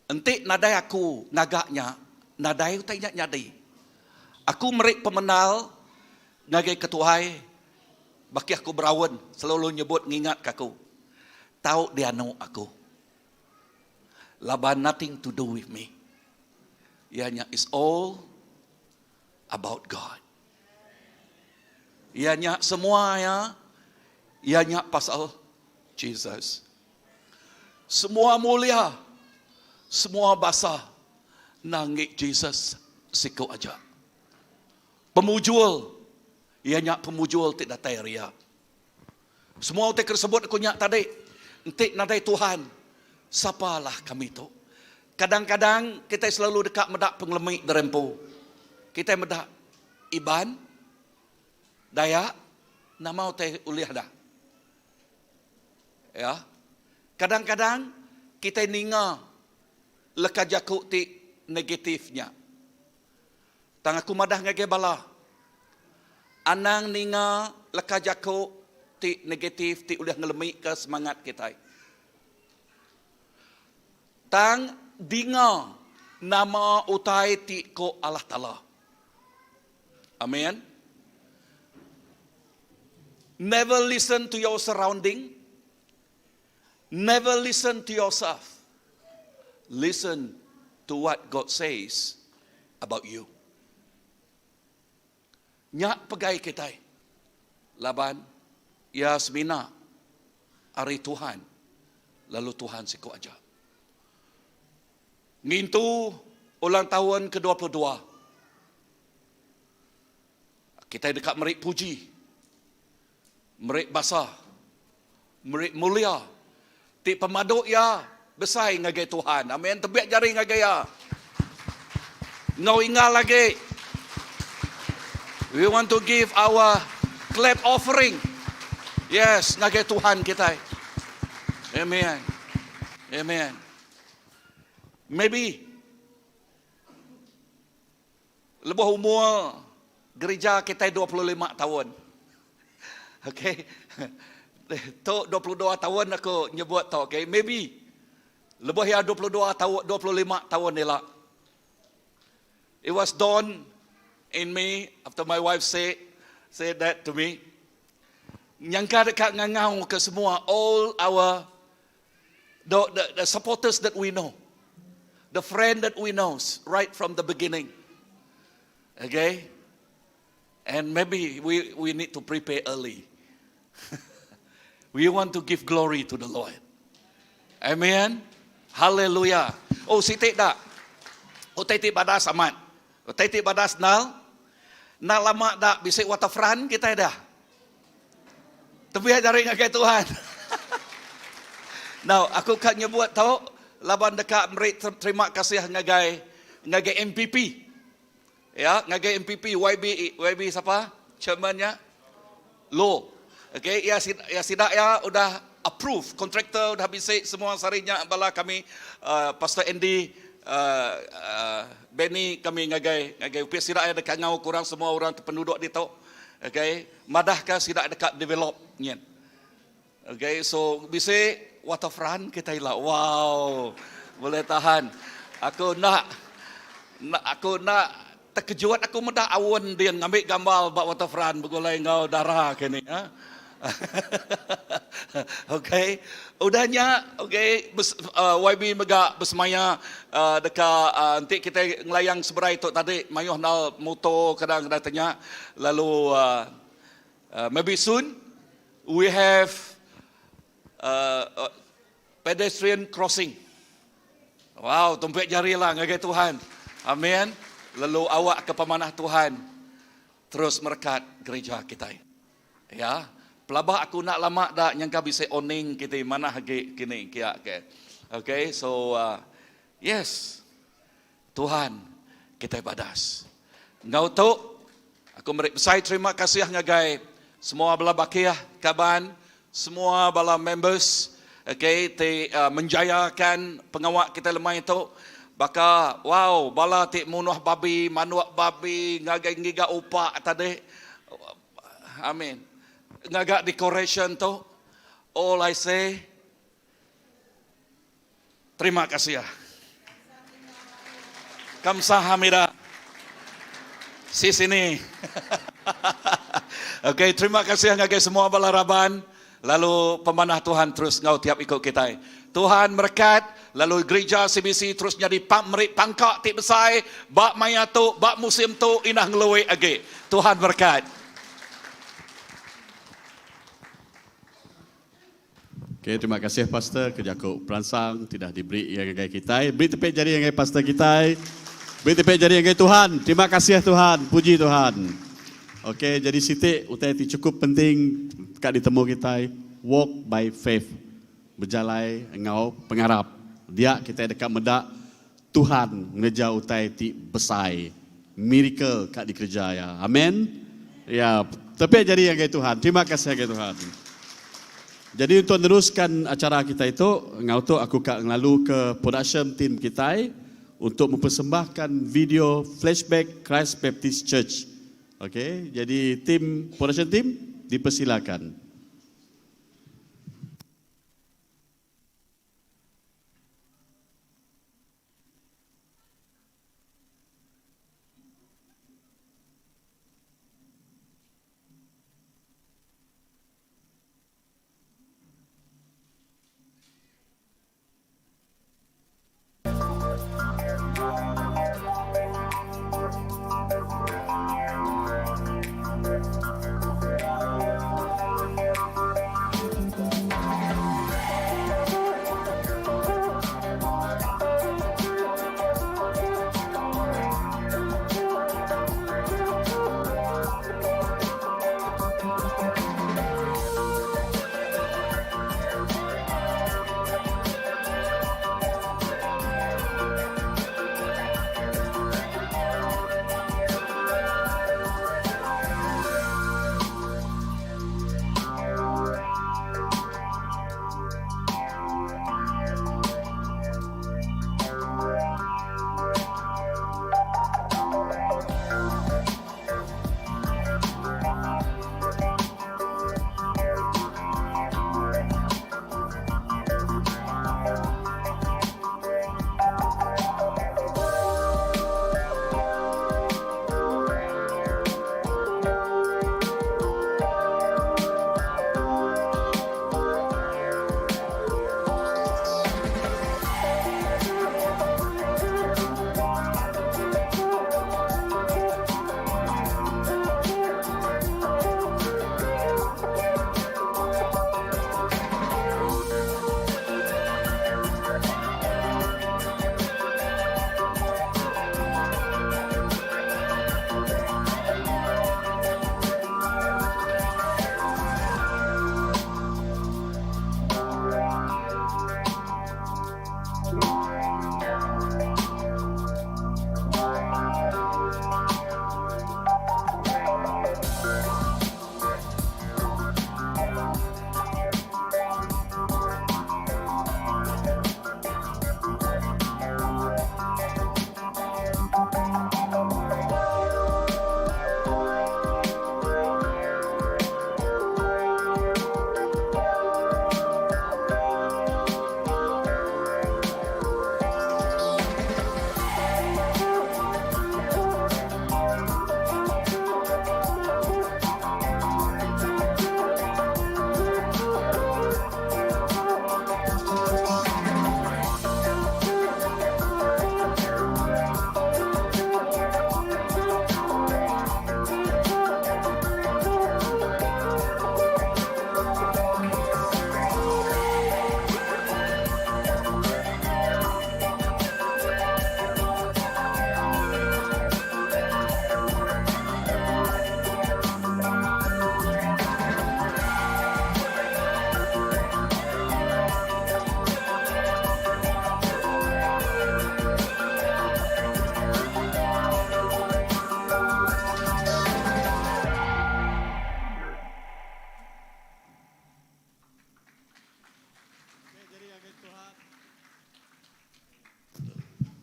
Enti nadai aku ngaga nya, nadai utai nya nyadi. Aku meri pemendar ngagai ketuai baki aku beraun selalu nyebut ngingatka aku, tau dianu aku. Laban nothing to do with me. Iya nya is all about God. Iya nya semua ya, iya nya pasal Jesus. Semua mulia, semua basa nanggi Jesus siku aja. Pemujul, iya nya pemujul ti datai ari iya. Semua utai ke disebut aku nya tadi, enti nadai Tuhan, sapalah kami tu? Kadang-kadang kitai selalu deka meda pengelemi diri empu. Kitai meda Iban, Dayak, nama utai ulih dah. Ya. Kadang-kadang kitai ninga leka jaku ti negatif nya. Tang aku madah ngagai bala, anang ninga leka jaku ti negatif ti ulih ngelemika semangat kitai. Tang dinga nama utai ti ku Allah Taala. Amen. Never listen to your surrounding. Never listen to yourself. Listen to what God says about you. Nya pegai kitai laban iya semina ari Tuhan lalu Tuhan siku aja. Ngintu ulang taun ke 22 kitai deka meri puji meri basa, meri mulia ti pemadu iya besai ngagai Tuhan. Amin. Tebik jari ngagai iya. Enggau ingal agi. We want to give our clap offering. Yes, ngagai Tuhan kitai. Amen. Amen. Maybe Lebuh umur gerija kitai 25 taun. Okay. Tu 22 taun aku nyebut tu, okay. Maybe lebuh iya 22 taun, 25 taun ila. It was dawn in me after my wife say say that to me. Nyangka deka ngangau ke semua all our the, the, the supporters that we know, the friend that we know right from the beginning. Okay? And maybe we, we need to prepare early. we want to give glory to the Lord. Amen. Hallelujah. Oh, siti dak. Utai ti badas amat. Utai ti badas nal. Enda lama dak bisi waterfront kitai dah. Tebih jari ngagai Tuhan. Now, aku ka nyebut tu laban deka meri terima kasih ngagai ngagai MPP. Ya, ngagai MPP YB YB siapa? Chairman nya? Lo. Okay, ya ya sida ya udah approve kontraktor udah bisi semua sehari nya bala kami uh, Pastor Andy uh, uh, Benny kami ngagai ngagai upis sida ya deka ngau kurang semua orang penduduk ditu. Okay, madahka sida deka develop nyin. Okay, so bisi waterfront kita ila. Wow, boleh tahan. Aku nak nak aku nak terkejut aku meda aun dia ngambil gambar ba waterfront begulai enggau dara kini. Ha? okay. Udah nya, okay, bes, uh, YB mega besemaya uh, deka uh, nanti kita ngelayang seberai tu tadi mayuh nal motor kadang-kadang tanya lalu uh, uh, maybe soon we have uh, uh, pedestrian crossing. Wow, tumpik jari lah ngagai Tuhan. Amin. Lalu awak ke pemanah Tuhan terus merekat gereja kita. Ya, pelabah aku nak lama dak nyangka bisa awning kita mana agi kini kia ke. Okay, so uh, yes, Tuhan kita badas. Ngau tu aku meri besai terima kasih ngagai semua bala bakiah kaban, semua bala members, okay, te uh, menjayakan pengawak kita lemai itu. Baka wow bala ti munuh babi, manuk babi, ngagai ngiga upa tadi. Amin. Ngaga decoration tu. All I say terima kasih. Kamsahamnida. Si sini. Okey, terima kasih ngagai semua bala raban. Lalu pemanah Tuhan terus ngau tiap iku kitai. Tuhan merekat lalu gerija CBC terus nyadi meri pangka ti besai ba maya tu, ba musim tu indah ngelui agi. Tuhan merekat. Okey, terima kasih pastor ke jaku peransang ti dah diberi iya ngagai kitai. Beri tepik jari ngagai pastor kitai. Beri tepik jari ngagai Tuhan. Terima kasih Tuhan. Puji Tuhan. Okey, jadi siti utai ti chukup penting ka ditemu kitai, walk by faith. Bejalai enggau pengarap. Dia kitai deka meda Tuhan ngereja utai ti besai. Miracle ka dikereja iya. Amen. Ya, tepik jari ngagai Tuhan. Terima kasih ngagai Tuhan. Jadi untuk neruskan acara kitai tu, enggau tu aku ka ngelalu ke production team kitai untuk mempersembahkan video flashback Christ Baptist Church. Okey, jadi team production team dipersilakan.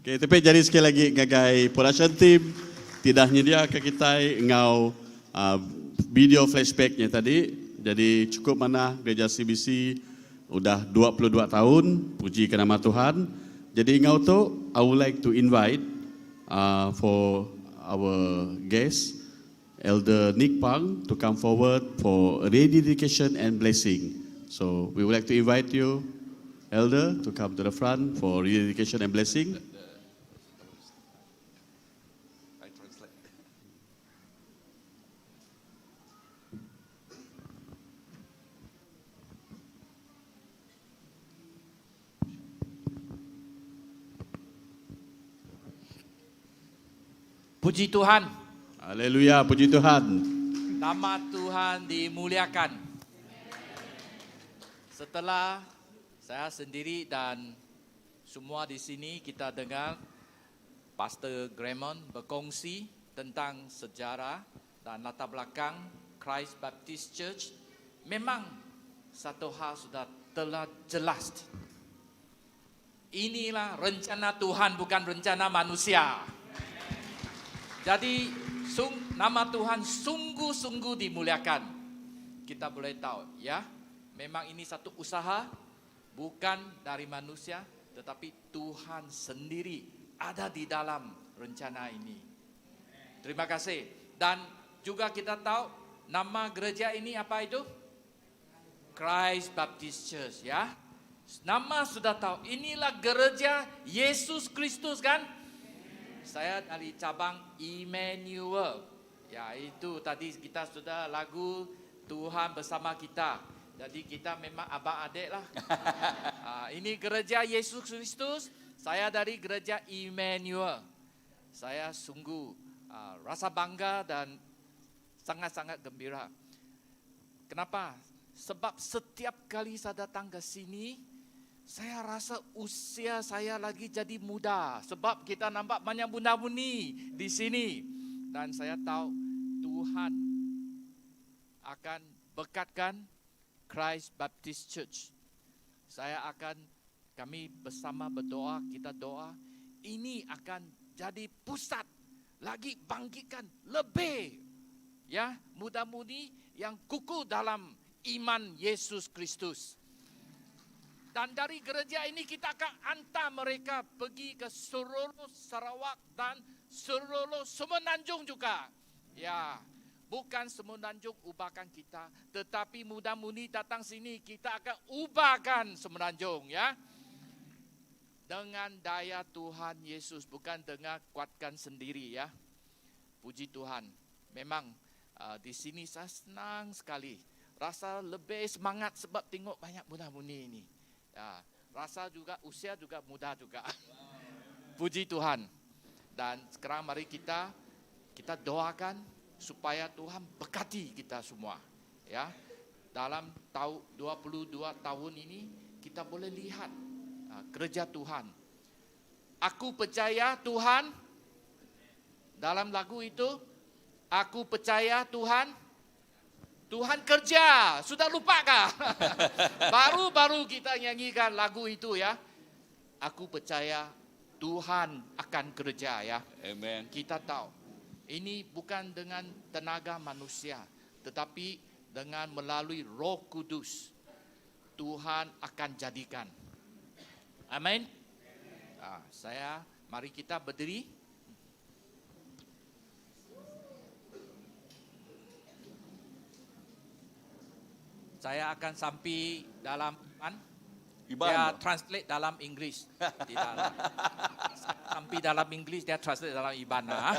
Okay, tapi jadi sekali lagi ngagai production team ti dah nyediaka kitai enggau uh, video flashback nya tadi. Jadi cukup manah gereja CBC udah 22 tahun, puji ke nama Tuhan. Jadi enggau tu I would like to invite uh, for our guest Elder Nick Pang to come forward for rededication and blessing. So we would like to invite you, Elder, to come to the front for rededication and blessing. I translate. Puji Tuhan. Haleluya, puji Tuhan. Nama Tuhan dimuliakan. Setelah saya sendiri dan semua di sini kita dengar Pastor Gremon berkongsi tentang sejarah dan latar belakang Christ Baptist Church, memang satu hal sudah telah jelas. Inilah rencana Tuhan bukan rencana manusia. Jadi sung, nama Tuhan sungguh-sungguh dimuliakan. Kita boleh tahu ya, memang ini satu usaha bukan dari manusia tetapi Tuhan sendiri ada di dalam rencana ini. Terima kasih. Dan juga kita tahu nama gereja ini apa itu? Christ Baptist Church ya. Nama sudah tahu, inilah gereja Yesus Kristus kan? Saya dari cabang Emmanuel. Ya, itu tadi kita sudah lagu Tuhan bersama kita. Jadi kita memang abang adik lah. ha, ini gereja Yesus Kristus. Saya dari gereja Emmanuel. Saya sungguh uh, rasa bangga dan sangat-sangat gembira. Kenapa? Sebab setiap kali saya datang ke sini, saya rasa usia saya lagi jadi muda. Sebab kita nampak banyak muda-mudi di sini. Dan saya tahu Tuhan akan berkatkan Christ Baptist Church. Saya akan, kami bersama berdoa, kita doa, ini akan jadi pusat lagi bangkitkan lebih ya muda-mudi yang kukuh dalam iman Yesus Kristus. Dan dari gereja ini kita akan hantar mereka pergi ke seluruh Sarawak dan seluruh Semenanjung juga. Ya, bukan Semenanjung ubahkan kita, tetapi muda-mudi datang sini kita akan ubahkan Semenanjung ya. Dengan daya Tuhan Yesus, bukan dengan kuatkan sendiri ya. Puji Tuhan. Memang uh, di sini saya senang sekali. Rasa lebih semangat sebab tengok banyak muda-mudi ini. Ya, rasa juga usia juga muda juga. Puji Tuhan. Dan sekarang mari kita kita doakan supaya Tuhan berkati kita semua. Ya. Dalam tahun 22 tahun ini kita boleh lihat uh, kerja Tuhan. Aku percaya Tuhan dalam lagu itu aku percaya Tuhan Tuhan kerja. Sudah lupa kah? Baru-baru kita nyanyikan lagu itu ya. Aku percaya Tuhan akan kerja ya. Amen. Kita tahu ini bukan dengan tenaga manusia, tetapi dengan melalui Roh Kudus Tuhan akan jadikan. Amin. Ah, saya mari kita berdiri. Saya akan sampi dalam Iban. Iban. Dia translate dalam English. Tidak lah. Sampi dalam English, dia translate dalam Iban. lah.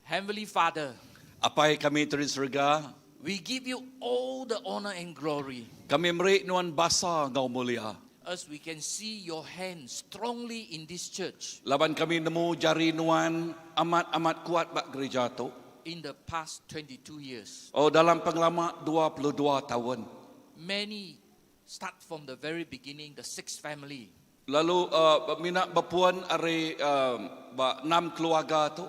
Heavenly Father, Apai kami ti di surga, we give you all the honor and glory. kami meri nuan basa ngau mulia. As we can see your hand strongly in this church Laban kami nemu jari nuan amat-amat kuat bak gereja tu. in the past 22 years. Oh dalam pengelama 22 tahun. Many start from the very beginning, the six family. Lalu uh, mina bepuan ari uh, ba enam keluarga tu.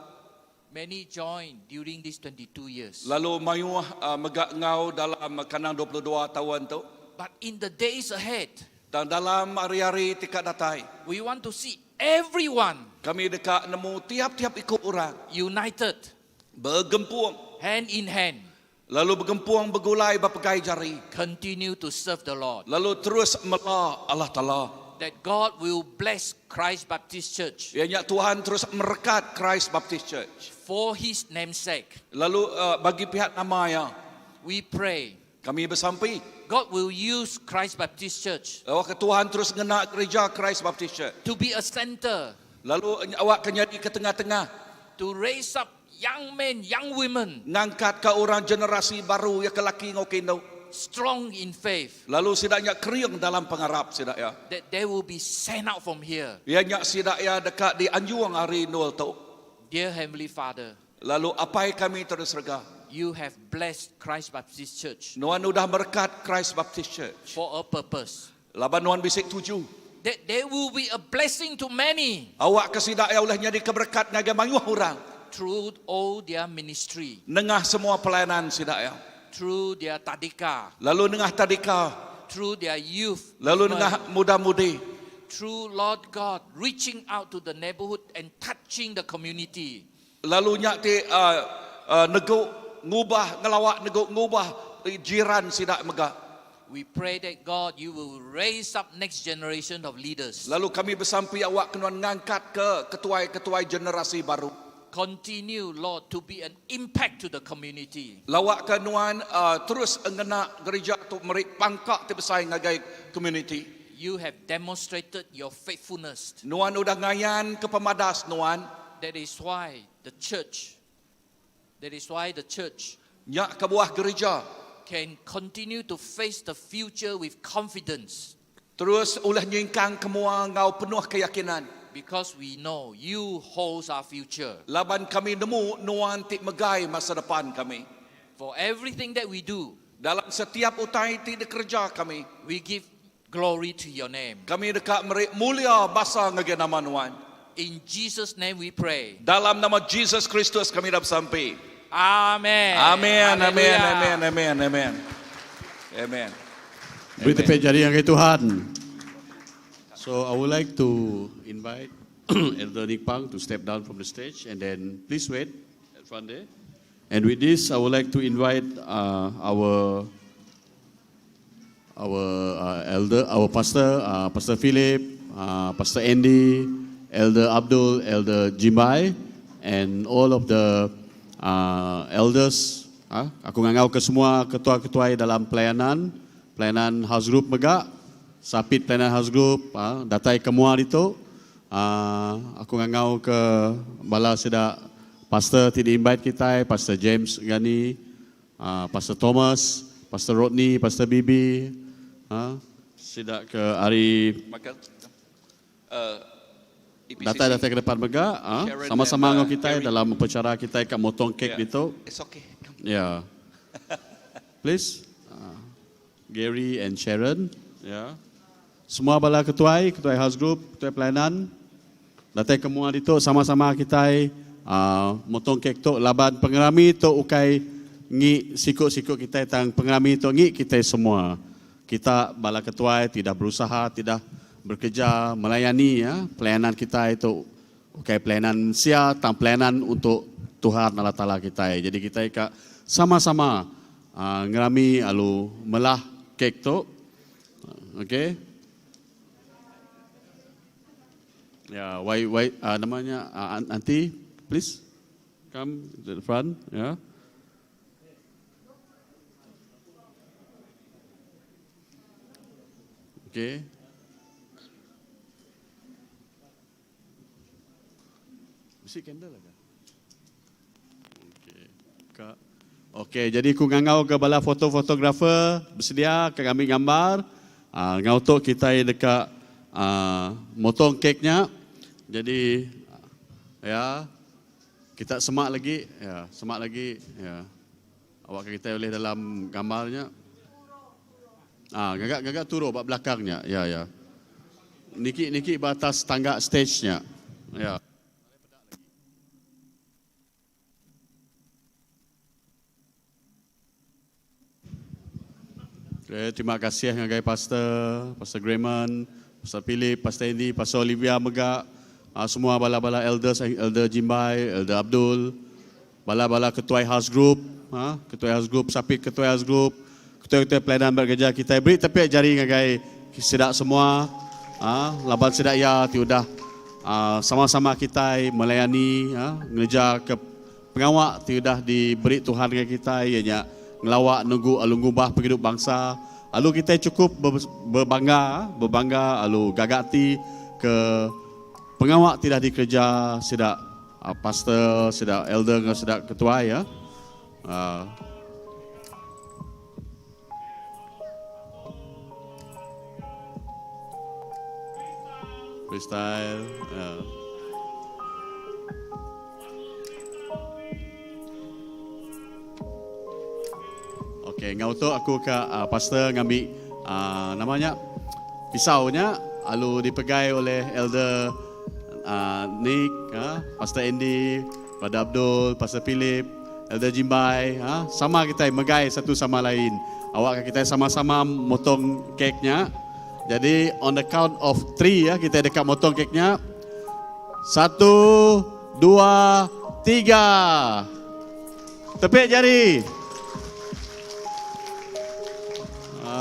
Many joined during these 22 years. Lalu mayuh uh, megak ngau dalam kanang 22 tahun tu. But in the days ahead, Dan dalam hari-hari ti ka datai. We want to see everyone. Kami deka nemu tiap-tiap iku orang. United. Begempung. Hand in hand. Lalu begempung begulai bepegai jari. Continue to serve the Lord. Lalu terus mela Allah Taala. That God will bless Christ Baptist Church. Iya nya Tuhan terus merekat Christ Baptist Church. For his name's sake. Lalu bagi pihak nama iya. We pray. Kami besampi. God will use Christ Baptist Church. Awakka Tuhan terus ngena gereja Christ Baptist Church. To be a center. Lalu awakka nyadi ke tengah-tengah. To raise up young men, young women. Ngangkatka orang generasi baru iya ke laki enggau ke indu. Strong in faith. Lalu sida nya kering dalam pengarap sida iya. That they will be sent out from here. Iya nya sida iya deka dianjung ari endur tu. Dear Heavenly Father. Lalu Apai kami ti di serega. You have blessed Christ Baptist Church. Nuan udah merekat Christ Baptist Church. For a purpose. Laban nuan bisi tuju. That they will be a blessing to many. Awakka sida iya ulih nyadika berekat ngagai mayuh orang. Through all their ministry. Nengah semua pelayanan sida iya. Through their tadika. Lalu nengah tadika. Through their youth. Lalu nengah muda-mudi. Through Lord God reaching out to the neighborhood and touching the community. Lalu nya ti negu ngubah ngelawa negu ngubah jiran sida mega. We pray that God you will raise up next generation of leaders. Lalu kami besampi awak ke nuan ngangkat ke ketuai-ketuai generasi baru. Continue Lord to be an impact to the community. Lawak ke nuan terus ngena gereja tu meri pangka ti besai ngagai community. You have demonstrated your faithfulness. Nuan udah ngayan ke pemadas nuan. That is why the church, that is why the church Nya kebuah gereja can continue to face the future with confidence. Terus ulih nyingkang ke mua enggau penuh keyakinan. Because we know you holds our future. Laban kami nemu nuan ti megai masa depan kami. For everything that we do, Dalam setiap utai ti dikereja kami, we give glory to your name. Kami deka meri mulia basa ngagai nama nuan. In Jesus name we pray. Dalam nama Jesus Kristus kami dah besampi. Amen. Amen, amen, Hallelujah. amen, amen, amen. Amen. Beri tepek jari ngagai Tuhan. So I would like to invite Elder Nick Pang to step down from the stage and then please wait at front there. And with this, I would like to invite uh, our our uh, elder, our pastor, uh, Pastor Philip, uh, Pastor Andy, Elder Abdul, Elder Jimbai, and all of the uh, elders. Uh, aku ngangau ke semua ketua-ketua dalam pelayanan, pelayanan house group mega, sapit pelayanan house group, uh, datai ke mua ditu. Uh, aku ngangau ke bala sida pastor ti di-invite kitai, Pastor James Gani, uh, Pastor Thomas, Pastor Rodney, Pastor Bibi, uh, sida ke ari Michael, uh, EPCC. datai-datai ke depan mega, uh, Sharon sama-sama and, uh, enggau kitai Gary. dalam upacara kitai ka motong kek Yeah. ditu. It's okay. Come. Yeah. Please. Uh, Gary and Sharon. Yeah. Semua bala ketuai, ketuai house group, ketuai pelayanan. Datai ke mua ditu sama-sama kitai uh, motong kek tu laban pengerami tu ukai ngi siku-siku kitai tang pengerami tu ngi kitai semua. Kita bala ketuai tidak berusaha, tidak bekerja melayani ya pelayanan kitai tu ukai pelayanan sia tang pelayanan untuk Tuhan Allah Taala kitai. Jadi kitai ka sama-sama uh, ngerami alu melah kek tu. Okey. Ya, why why uh, namanya uh, auntie please come to the front ya. Okey. Bisi candle lah Okey. Ka. Okey, jadi ku ngangau ke bala foto-fotografer bersedia ke ngambi gambar. Uh, ngau tu kita deka uh, motong kek nya. Jadi ya kita semak lagi ya, semak lagi ya. Awak kita boleh dalam gambarnya. Ah, gagak gagak turun ba belakangnya. Ya ya. Niki niki ba atas tangga stage-nya. Ya. Okay, terima kasih ngagai Pastor, Pastor Grayman, Pastor Philip, Pastor Andy, Pastor Olivia mega, uh, semua bala-bala elders, Elder Jimbai, Elder Abdul, bala-bala ketuai house group, ha, ketuai house group, sapit ketuai house group, ketuai-ketuai pelayanan bekerja kita beri tepik jari ngagai sidak semua, ha, laban sidak ya ti udah uh, sama-sama kita melayani, ha, ngereja ke pengawa ti udah diberi Tuhan ngagai kita iya nya ngelawa nunggu alu ngubah pengidup bangsa. Lalu kita cukup berbangga, berbangga alu gaga ati ke pengawa tidak dikerja sidak uh, pastor, sidak elder dengan sidak ketua ya. Freestyle. Ya. Okey, ngau tu aku ke uh, pastor ngambil uh, namanya pisaunya lalu dipegai oleh elder uh, Nick, uh, Pastor Andy, Brother Abdul, Pastor Philip, Elder Jimbai, uh, sama kita megai satu sama lain. Awak kita sama-sama motong keknya. Jadi on the count of three ya kita dekat motong keknya. Satu, dua, tiga. Tepik jari.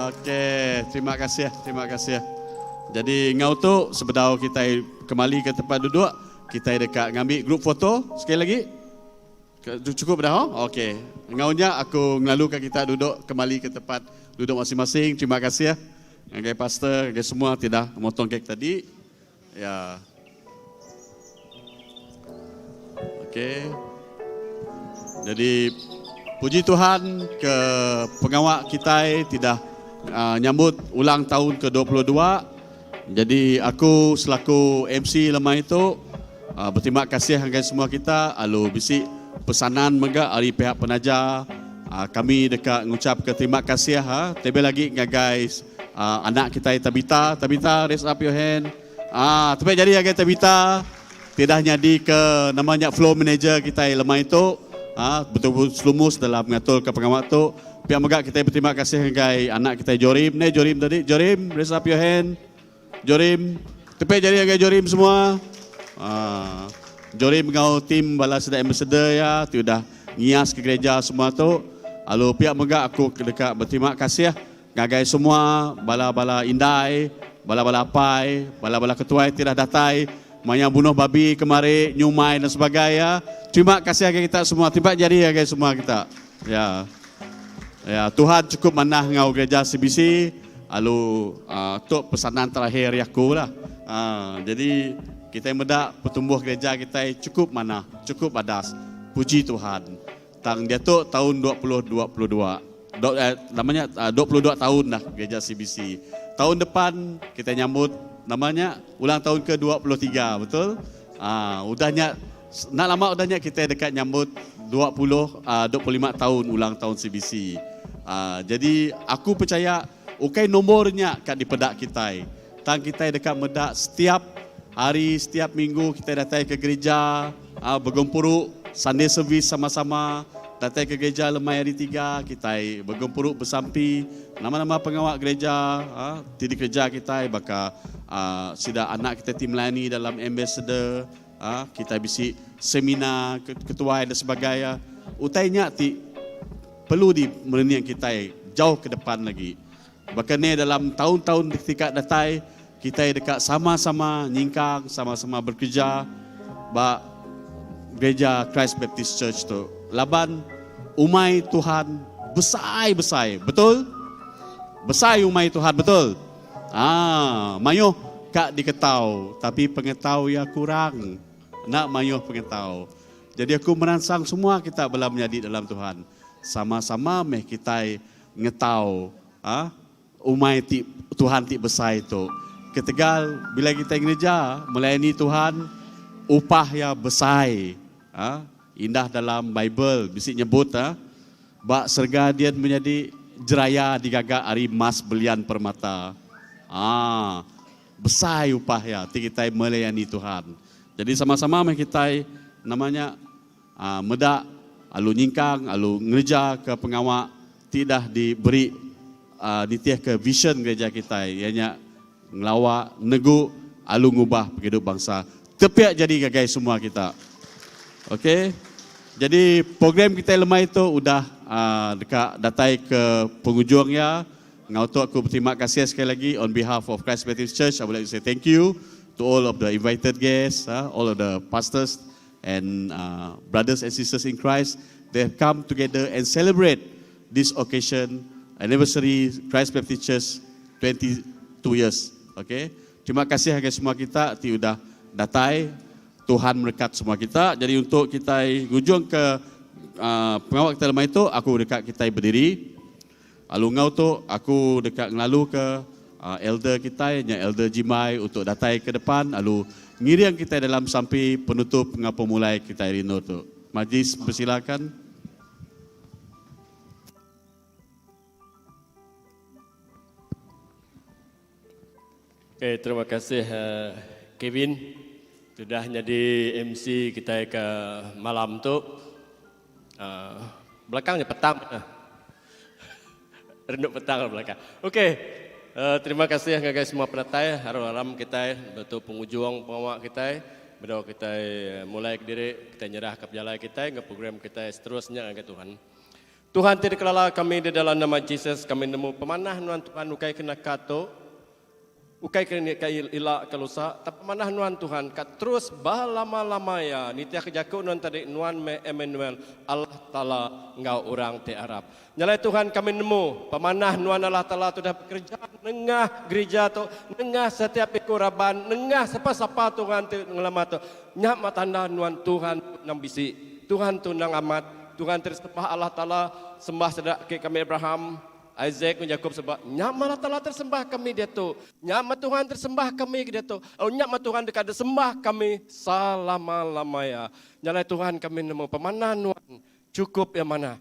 Okey, terima kasih, terima kasih. Jadi ngau tu sebedau kita kembali ke tempat duduk, kita dekat ngambil group foto sekali lagi. Cukup dah, oh? Okey. Ngaunya aku ngelalukan kita duduk kembali ke tempat duduk masing-masing. Terima kasih ya. Ngagai pastor, ngagai semua tidak motong kek tadi. Ya. Okey. Jadi puji Tuhan ke pengawak kita tidak uh, nyambut ulang tahun ke-22. Jadi aku selaku MC lemah itu uh, berterima kasih kepada semua kita lalu bisi pesanan mega dari pihak penaja uh, kami dekat ngucap ke terima kasih ha terlebih lagi ngagai uh, anak kita Tabita Tabita raise up your hand ah uh, jadi ngagai Tabita tidak nyadi ke namanya flow manager kita lemah itu ah betul-betul selumus dalam mengatur ke pengawal tu pihak mega kita berterima kasih ngagai anak kita Jorim ni Jorim tadi Jorim raise up your hand Jorim tepik jari ngagai Jorim semua ah Jorim ngau tim bala sedap ambassador ya tu dah ngias ke gereja semua tu lalu pihak mega aku dekat berterima kasih ngagai semua bala-bala indai bala-bala apai bala-bala ketua tidak datai maya bunuh babi kemari nyumai dan sebagainya. Terima kasih kepada kita semua. Terima jari kepada semua kita. Ya. Ya, Tuhan cukup manah ngau gereja CBC. Lalu uh, tok pesanan terakhir aku lah. Uh, jadi kita medak pertumbuh gereja kita cukup manah, cukup badas. Puji Tuhan. Tang dia tu tahun 2022. Dok, eh, namanya uh, 22 tahun dah gereja CBC. Tahun depan kita nyambut namanya ulang tahun ke-23, betul? Ah, udahnya nak lama udahnya kita dekat nyambut 20 uh, 25 tahun ulang tahun CBC. Ah, jadi aku percaya ukai nomornya kat di pedak kita. Tang kita dekat medak setiap hari, setiap minggu kita datang ke gereja, uh, bergempuruk Sunday service sama-sama, datang ke gereja lemai hari tiga, kita bergempuruk bersampi, nama-nama pengawal gereja, uh, tidik gereja kita baka uh, sida anak kita tim melayani dalam ambassador, uh, kita bisi seminar ketua dan sebagainya. Utainya ti perlu di mereniang kita jauh ke depan lagi. Bahkan ni dalam tahun-tahun ketika datai kita dekat sama-sama nyingkang, sama-sama bekerja ba gereja Christ Baptist Church tu. Laban umai Tuhan besai-besai, betul? Besai umai Tuhan, betul? Ah, mayuh kak diketau, tapi pengetau ya kurang. Nak mayuh pengetau. Jadi aku merangsang semua kita bela menjadi dalam Tuhan. Sama-sama meh kita ngetau, ah, umai ti, Tuhan ti besar itu. Ketegal bila kita ngereja melayani Tuhan, upah ya besar. Ah, indah dalam Bible bisi nyebut ah, bak serga dia menjadi jeraya digagak ari emas belian permata. Ah, besar upah ya ti kita melayani Tuhan. Jadi sama-sama meh kita namanya ah, medak alu nyingkang alu ngereja ke pengawak tidak diberi Nitihka visyen gereja kitai iya nya ngelawa, negu, alu ngubah pengidup bangsa. Tepia jadi ngagai semua kita. Ok. Jadi program kitai lemai tu udah deka datai ke pengujung iya. Enggau tu aku beterima kasih sekali lagi on behalf of Christ Baptist Church I would like to say thank you to all of the invited guests, all of the pastors and brothers and sisters in Christ they have come together and celebrate this occasion anniversary Christ Baptist Church 22 years. Okay. Terima kasih ngagai semua kita ti udah datai. Tuhan merekat semua kita. Jadi untuk kitai ngujung ke uh, pengawa kita lemai tu, aku deka kitai berdiri. Lalu enggau tu aku deka ngelalu ke uh, elder kitai nya elder Jimai untuk datai ke depan lalu ngiring kitai dalam sampi penutup enggau pemulai kitai rindu tu. Majlis persilakan. Okay, terima kasih uh, Kevin sudah jadi MC kita ke malam tu. Uh, belakangnya petang. Rindu petang belakang. Okey. Uh, terima kasih ngagai semua penatai aram-aram kita betul penghujung pengawak kita. Berdoa kita mulai ke diri, kita nyerah ke pejalai kita, ke program kita seterusnya ngagai Tuhan. Tuhan ti dikelala kami di dalam nama Jesus kami nemu pemanah nuan Tuhan ukai kena ka tu ukai ke ka ila ke lusa tang pemanah nuan Tuhan ka terus belama-lama iya nitih ke jaku nuan tadi nuan meh Emmanuel Allah Taala enggau orang ti arap. Nya alai Tuhan kami nemu pemanah nuan Allah Taala tu udah bekereja nengah gerija tu nengah setiap iku raban nengah sapa-sapa Tuhan ti ngelama tu nya mah tanda nuan Tuhan tu nang bisi Tuhan tu nang amat Tuhan ti disembah Allah Taala sembah sida aki kami Abraham Isaac enggau Jakop seba, Nya meh Allah Taala tersembah kami diatu. Nya meh Tuhan tersembah kami ke diatu. Lalu nya meh Tuhan deka disembah kami salama-lama iya. Nya alai Tuhan kami nemu pemanah nuan chukup iya manah.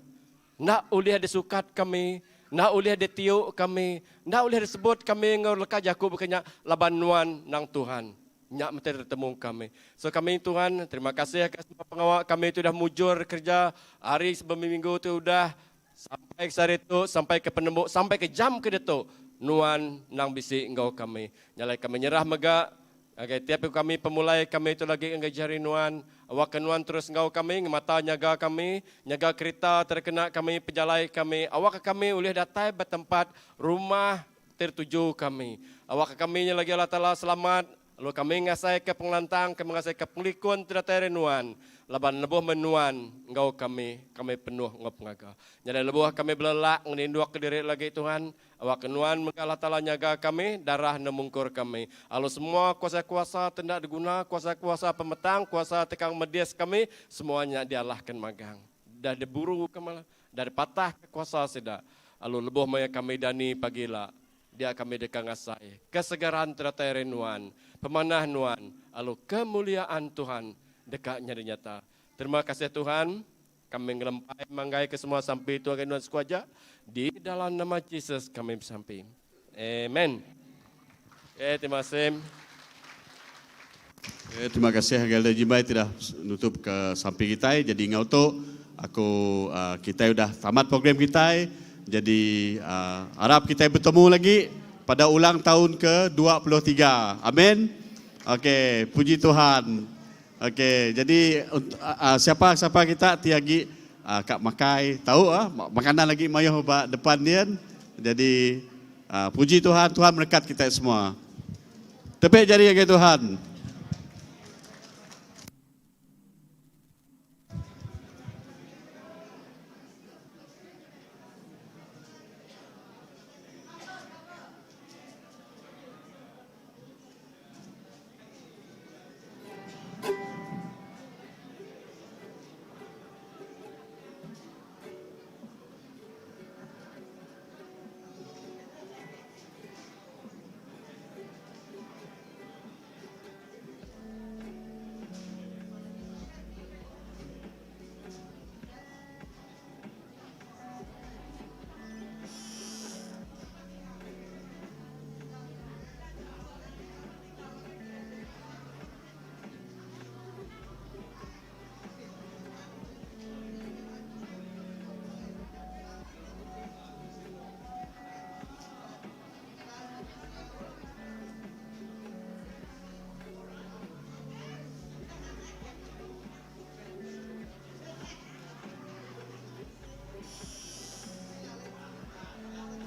Enda ulih disukat kami, enda ulih ditiu kami, enda ulih disebut kami enggau leka jaku baka nya laban nuan nang Tuhan. Nya meh tetemu kami. So kami Tuhan terima kasih ka semua pengawa kami ti udah mujur kereja hari sebeminggu ti udah. Sampai ke sehari tu, sampai ke penemu, sampai ke jam ke diatu, Nuan endang bisi enggau kami. Nya alai kami nyerah mega ngagai tiap iku kami pemulai kami tu lagi ngagai jari Nuan. Awakka Nuan terus enggau kami, ngemata nyaga kami, nyaga kerita ti dikena kami, pejalai kami. Awakka kami ulih datai ba tempat rumah ti dituju kami. Awakka kami nya lagi Allah Taala selamat Lalu kami ngasaika pengelantang, kami ngasaika pengelikun ti datai ari Nuan, laban lebuh meh Nuan enggau kami, kami penuh enggau pengaga. Nyadi lebuh kami belelak ngenindukka diri lagi, Tuhan, awakka Nuan mega Allah Taala nyaga kami, darah enda mungkur kami. Lalu semua kuasa-kuasa ti enda diguna, kuasa-kuasa pemetang, kuasa ti kang medis kami, semua nya dialahka magang. Dah diburuka malah, dah dipatahka kuasa sida. Lalu lebuh maya kami dani pagila, Dia kami deka ngasai kesegaran ti datai ari Nuan, pemanah Nuan, lalu kemuliaan Tuhan deka nyadi nyata. Terima kasih Tuhan, kami ngelempai manggai ke semua sampi tu ngagai Nuan siku aja, di dalam nama Jesus kami besampi. Amen. Okay, terima kasih. Okay, terima kasih ngagai Elder Jimbai ti dah nutup ke sampi kitai. Jadi enggau tu aku uh, kitai udah tamat program kitai. Jadi uh, harap kitai bertemu lagi pada ulang tahun ke 23. Amin. Okey, puji Tuhan. Okey, jadi uh, siapa siapa kita ti agi uh, ka makai tahu uh, makanan lagi mayuh ba depan dia. Jadi uh, puji Tuhan, Tuhan berkat kita semua. Tepik jari ngagai Tuhan.